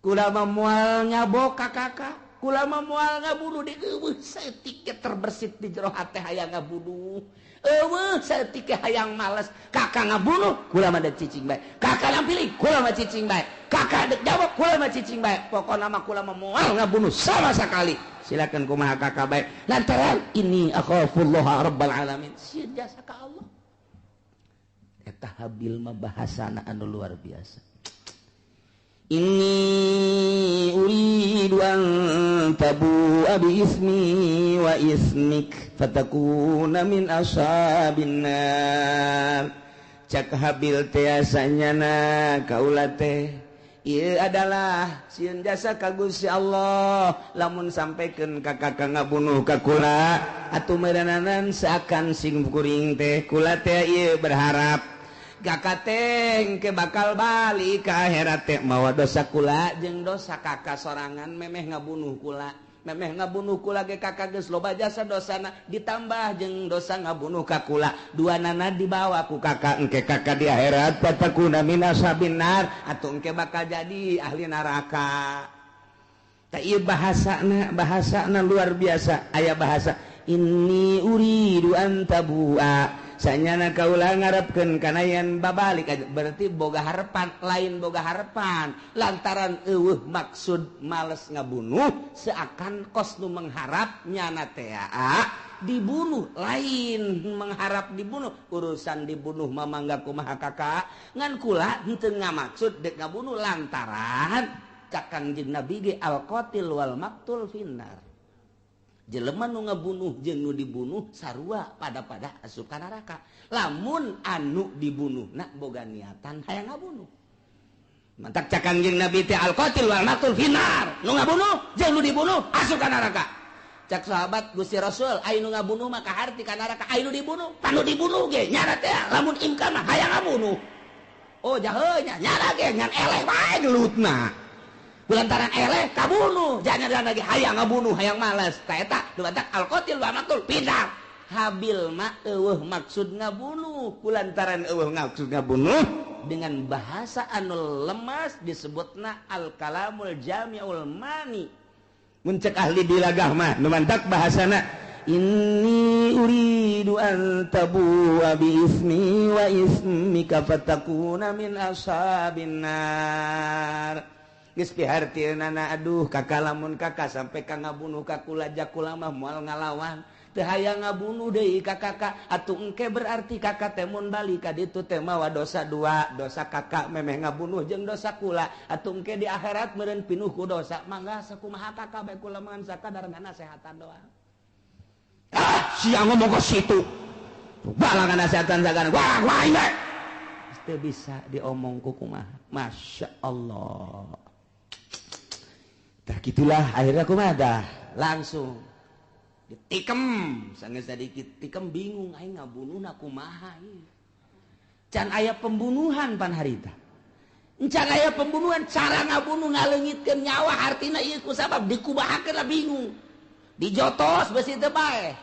kula mah moal nyabok ka kakak, kula mah moal ngabunuh di eueuh saeutik terbersit di jero hate hayang ngabunuh. Eueuh saeutik hayang males, kakak ngabunuh kula mah dek cicing bae, kakak nampiling kula mah cicing bae, kakak dek jawab kula mah cicing bae, pokona mah kula mah moal ngabunuh sama sekali. Silakan kumaha kakak bae lantaran ini akhafullah rabbal alamin, sieun jasa ka Allah. Eta Habil mah bahasana anu luar biasa. Inni uridu an tabu'a bi ismi wa ismik fatakuna min ashabin nar. Cak Habil teh asanyana kaula teh ieu adalah sieun jasa ka Gusti Allah lamun sampaikan ka kakak ngabunuh ka kula atuh meureunanan seakan sing kuring teh kula teh ieu berharap kakak teh ke bakal balik ka akhirat teh mawa dosa kula jeung dosa kakak sorangan memeh ngabunuh kula, memeh ngabunuh kula ge kakak geus loba jasa dosana ditambah jeung dosa ngabunuh ka kula, dua nana dibawa ku kakak engke kakak di akhirat fatakuna min ashabin nar atuh engke bakal jadi ahli neraka. Tah ieu bahasana, bahasana luar biasa. Aya bahasa inni uridu an tabu'a sanyana kaula ngarepkeun kana yen babalik aja, berarti boga harapan, lain boga harapan lantaran eueuh maksud males ngabunuh seakan kos nu mengharap nyana teh dibunuh, lain mengharap dibunuh, urusan dibunuh mah mangga kumaha kakak ngan kula henteu ngamaksud dek ngabunuh lantaran cak Kangjeng Nabi ge al qatil wal maqtul finnar. Jelema nu ngabunuh jeung nu dibunuh sarua pada-pada asup ka neraka. Lamun anu dibunuh nak boga niatan hayang ngabunuh. Mantak cak Kangjeng Nabi teh al qatil wal maqtul finnar. Nu ngabunuh jeung nu dibunuh asup ka neraka. Cak sahabat Gusti Rasul, aya nu ngabunuh mah kaharti ka neraka, aya nu dibunuh, panu dibunuh ge nyara teh lamun imkan mah hayang ngabunuh. Oh jahe nya nyara ge ngan eleh bae gelutna. Lantaran eleh kabunuh, jangan lagi hayang ngabunuh, hayang malas. Ta eta nu batak al qatil wa maqtul pindah. Habil mah eueuh maksud ngabunuh, kulantaran eueuh maksud ngabunuh dengan bahasa anu lemas disebutna al kalamul jami'ul mani. Mun cek ahli bilagah mah nu mantak bahasana inni uridu an tabu'a bi ismi wa ismika fatakuna min ashabin nar. Geus pihartieunana aduh kakak lamun kakak sampai ka ngabunuh ka kula jakula mah moal ngalawan teu hayang ngabunuh deui ka kakak atuh engke berarti kakak teh mun balik ka ditu teh mawa dosa dua, dosa kakak memeh ngabunuh jeung dosa kula atuh engke di akhirat meureun pinuh ku dosa mangga sakumaha kakak bae kula mah sakadar ngasehatan doang. Ah sia ngomong ka situ balangan nasehatan sagana wah wah ieu teu bisa diomong ku kumaha. Masya Allah. Tah gitulah akhirnya kumaha dah langsung ditikem sanggeus sadikit tikem bingung aing ngabunuhna kumaha ieu. Can aya pembunuhan pan harita. Can aya pembunuhan cara ngabunuh ngaleungitkeun nyawa artina ieu kusabab dikumahakeun lah bingung. Dijotos beusi teu paeh.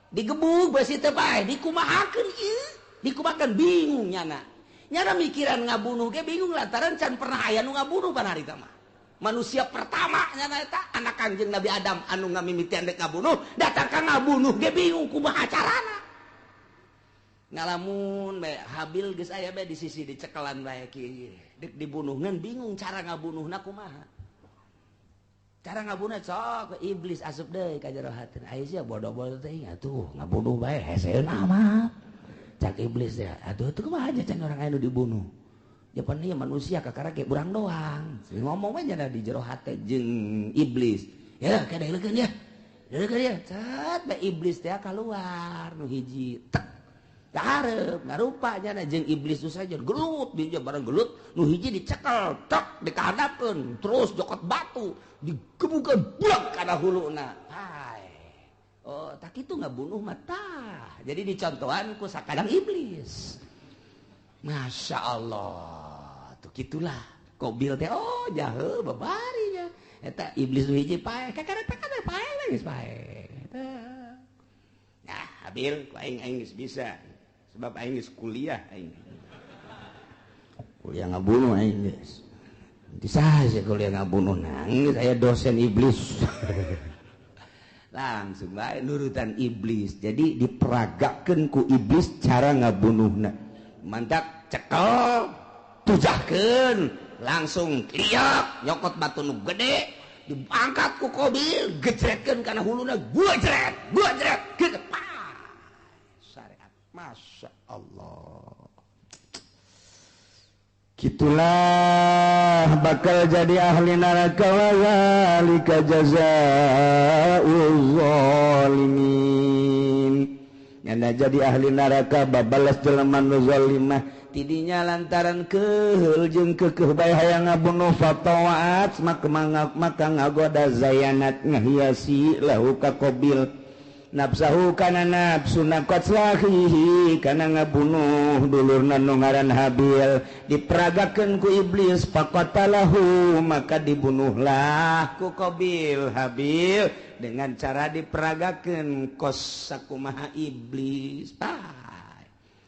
Digebug beusi teu paeh, dikumahakeun ieu, dikumahakeun bingung nyana. Nyana mikiran ngabunuh ge bingung lantaran can pernah aya nu ngabunuh pan harita mah. Manusia pertama nyana eta anak Kangjeng Nabi Adam anu ngamimitian dek ngabunuh, datang ka ngabunuh ge bingung kumaha carana. Ngalamun bae Habil geus aya bae di sisi dicekelan bae kieu. Dek dibunuh ngan bingung cara ngabunuhna kumaha. Cara ngabunuh sok iblis asup deui ka jero hatina. Aya sia bodoh-bodoh teh atuh ngabunuh bae heseun amat. Cak iblis teh atuh teu kumaha aja can orang aya nu dibunuh. Japan ieu manusia kakara ge urang doang. Ngomong we nya di jero hate jeung iblis. Ya kada leukeun ya. Leukeun ya. Cet bae iblis teh kaluar nu hiji. Tek. Kahareup ngarupa nya jeung iblis nu saja gelut dia bareng gelut nu hiji dicekel tek dikahadapkeun terus jokot batu digebukeun blek kana huluna. Hai. Oh, tak kitu ngabunuh mah tah. Jadi dicontohan ku sakadang iblis. Masya Allah, tuh gitulah. Kobil teh, oh jahe babarinya. Eta iblis nu hiji paeh, kakara teh paeh geus paeh. Nah, Habil, ku aing aing geus bisa. Sebab aing geus kuliah aing. Kuliah ngabunuh aing geus. Bisa sih kuliah ngabunuh nangis aya dosen iblis. Langsung bae nurutan iblis. Jadi diperagakeun ku iblis cara ngabunuhna. Mantak cekel tujahkeun langsung liak nyokot batu nu gede diangkat ku Kobil gejretkeun kana huluna gua jret gitu syariat. Masya Allah, gitulah bakal jadi ahli neraka wa zalika jazaa'uz zalimin. Nyana jadi ahli neraka babalas jelema nu zalimah tidinya lantaran keheul jeung keukeuh bae hayang ngabunuh fatawaat maka ngagoda zayanat ngahiasi lahu ka Qabil nafsahu kana nafsuna qatlahihi kana ngabunuh dulurna nu ngaran Habil diperagakeun ku iblis faqatalahu maka dibunuhlah ku Qabil Habil dengan cara diperagakeun kos sakumaha iblis.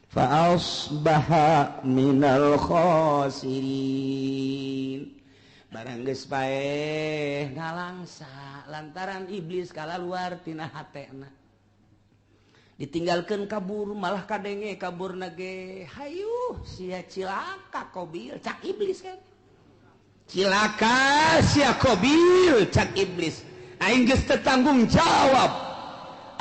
Fa asbaha minal khasirin. Barang geus paeh ngalangsa lantaran iblis kalaluar tina hatena. Ditinggalkeun kabur malah kadenge kaburna ge hayuh sia cilaka Qabil cak iblis kan. Cilaka sia Qabil cak iblis. Aing geus teu tanggung jawab.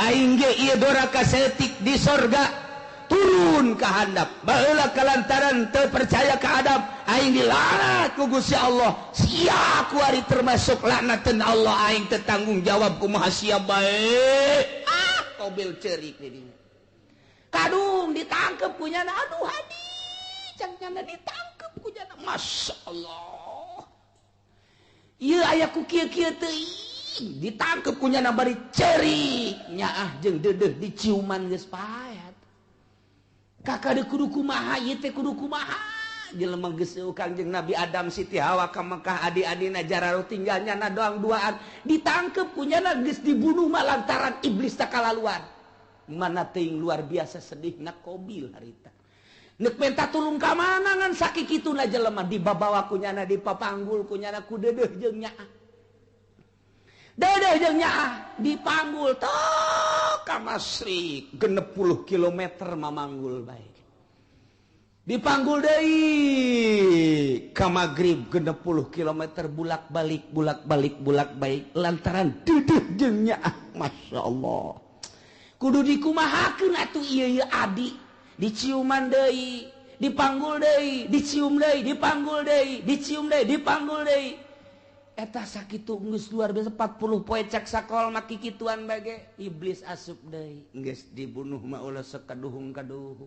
Aing ge ieu doraka saeutik di sorga. Turun Turun ka handap baheula kalantaran teu percaya ka Adam, aing dilaknat ku Gusti Allah. Sia kuari termasuk laknatan Allah, aing teu tanggung jawab kumaha sia bae. Ah, Qobil ceurik di dinya. Kadung ditangkep ku nyana, aduh hadi cang nyana ditangkep ku nyana. Masya Allah, ieu aya ku kieu-kieu teuing ditangkep ku nyana bari ceurik nyaah jeung deudeuh diciuman geus paet. Kakak de kudu kumaha ieu teh, kudu kumaha jelema geus Kangjeng Nabi Adam, Siti Hawa ka Mekah, adi-adina jararo tinggal nyana doang duaan. Ditangkep ku nyana geus dibunuh mah lantaran iblis takalaluan. Mana teuing luar biasa sedihna Qobil harita. Nek minta tulung ka mana ngan sakikituna jelema dibabawa ku nyana, dipapanggul ku nyana ku deudeuh jeung nyaah. Deudeuh jeung nyaah dipanggul tok ka Masyrik 60 kilometer mamanggul bae. Dipanggul deui ka Maghrib 60 kilometer bulak-balik bulak-balik bulak-balik lantaran deudeuh jeung nyaah. Masya Allah. Kudu dikumahakeun atuh ieu ieu adi, diciuman deui, dipanggul deui, dicium deui, dipanggul deui, dicium deui, dipanggul deui. Eta sakitu geus luar biasa 40 poe cek sakol mah kikituan bage iblis asup deui geus dibunuh mah ulah sekaduhung-kaduhung.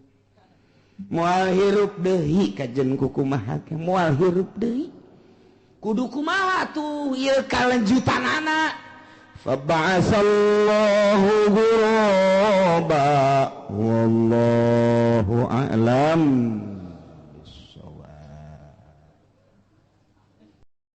Moal hirup deui kajen ku kumaha ge moal hirup deui. Kudu kumaha tuh ieu kalanjutanana. Faba'asallahu ghuraba wallahu a'lam.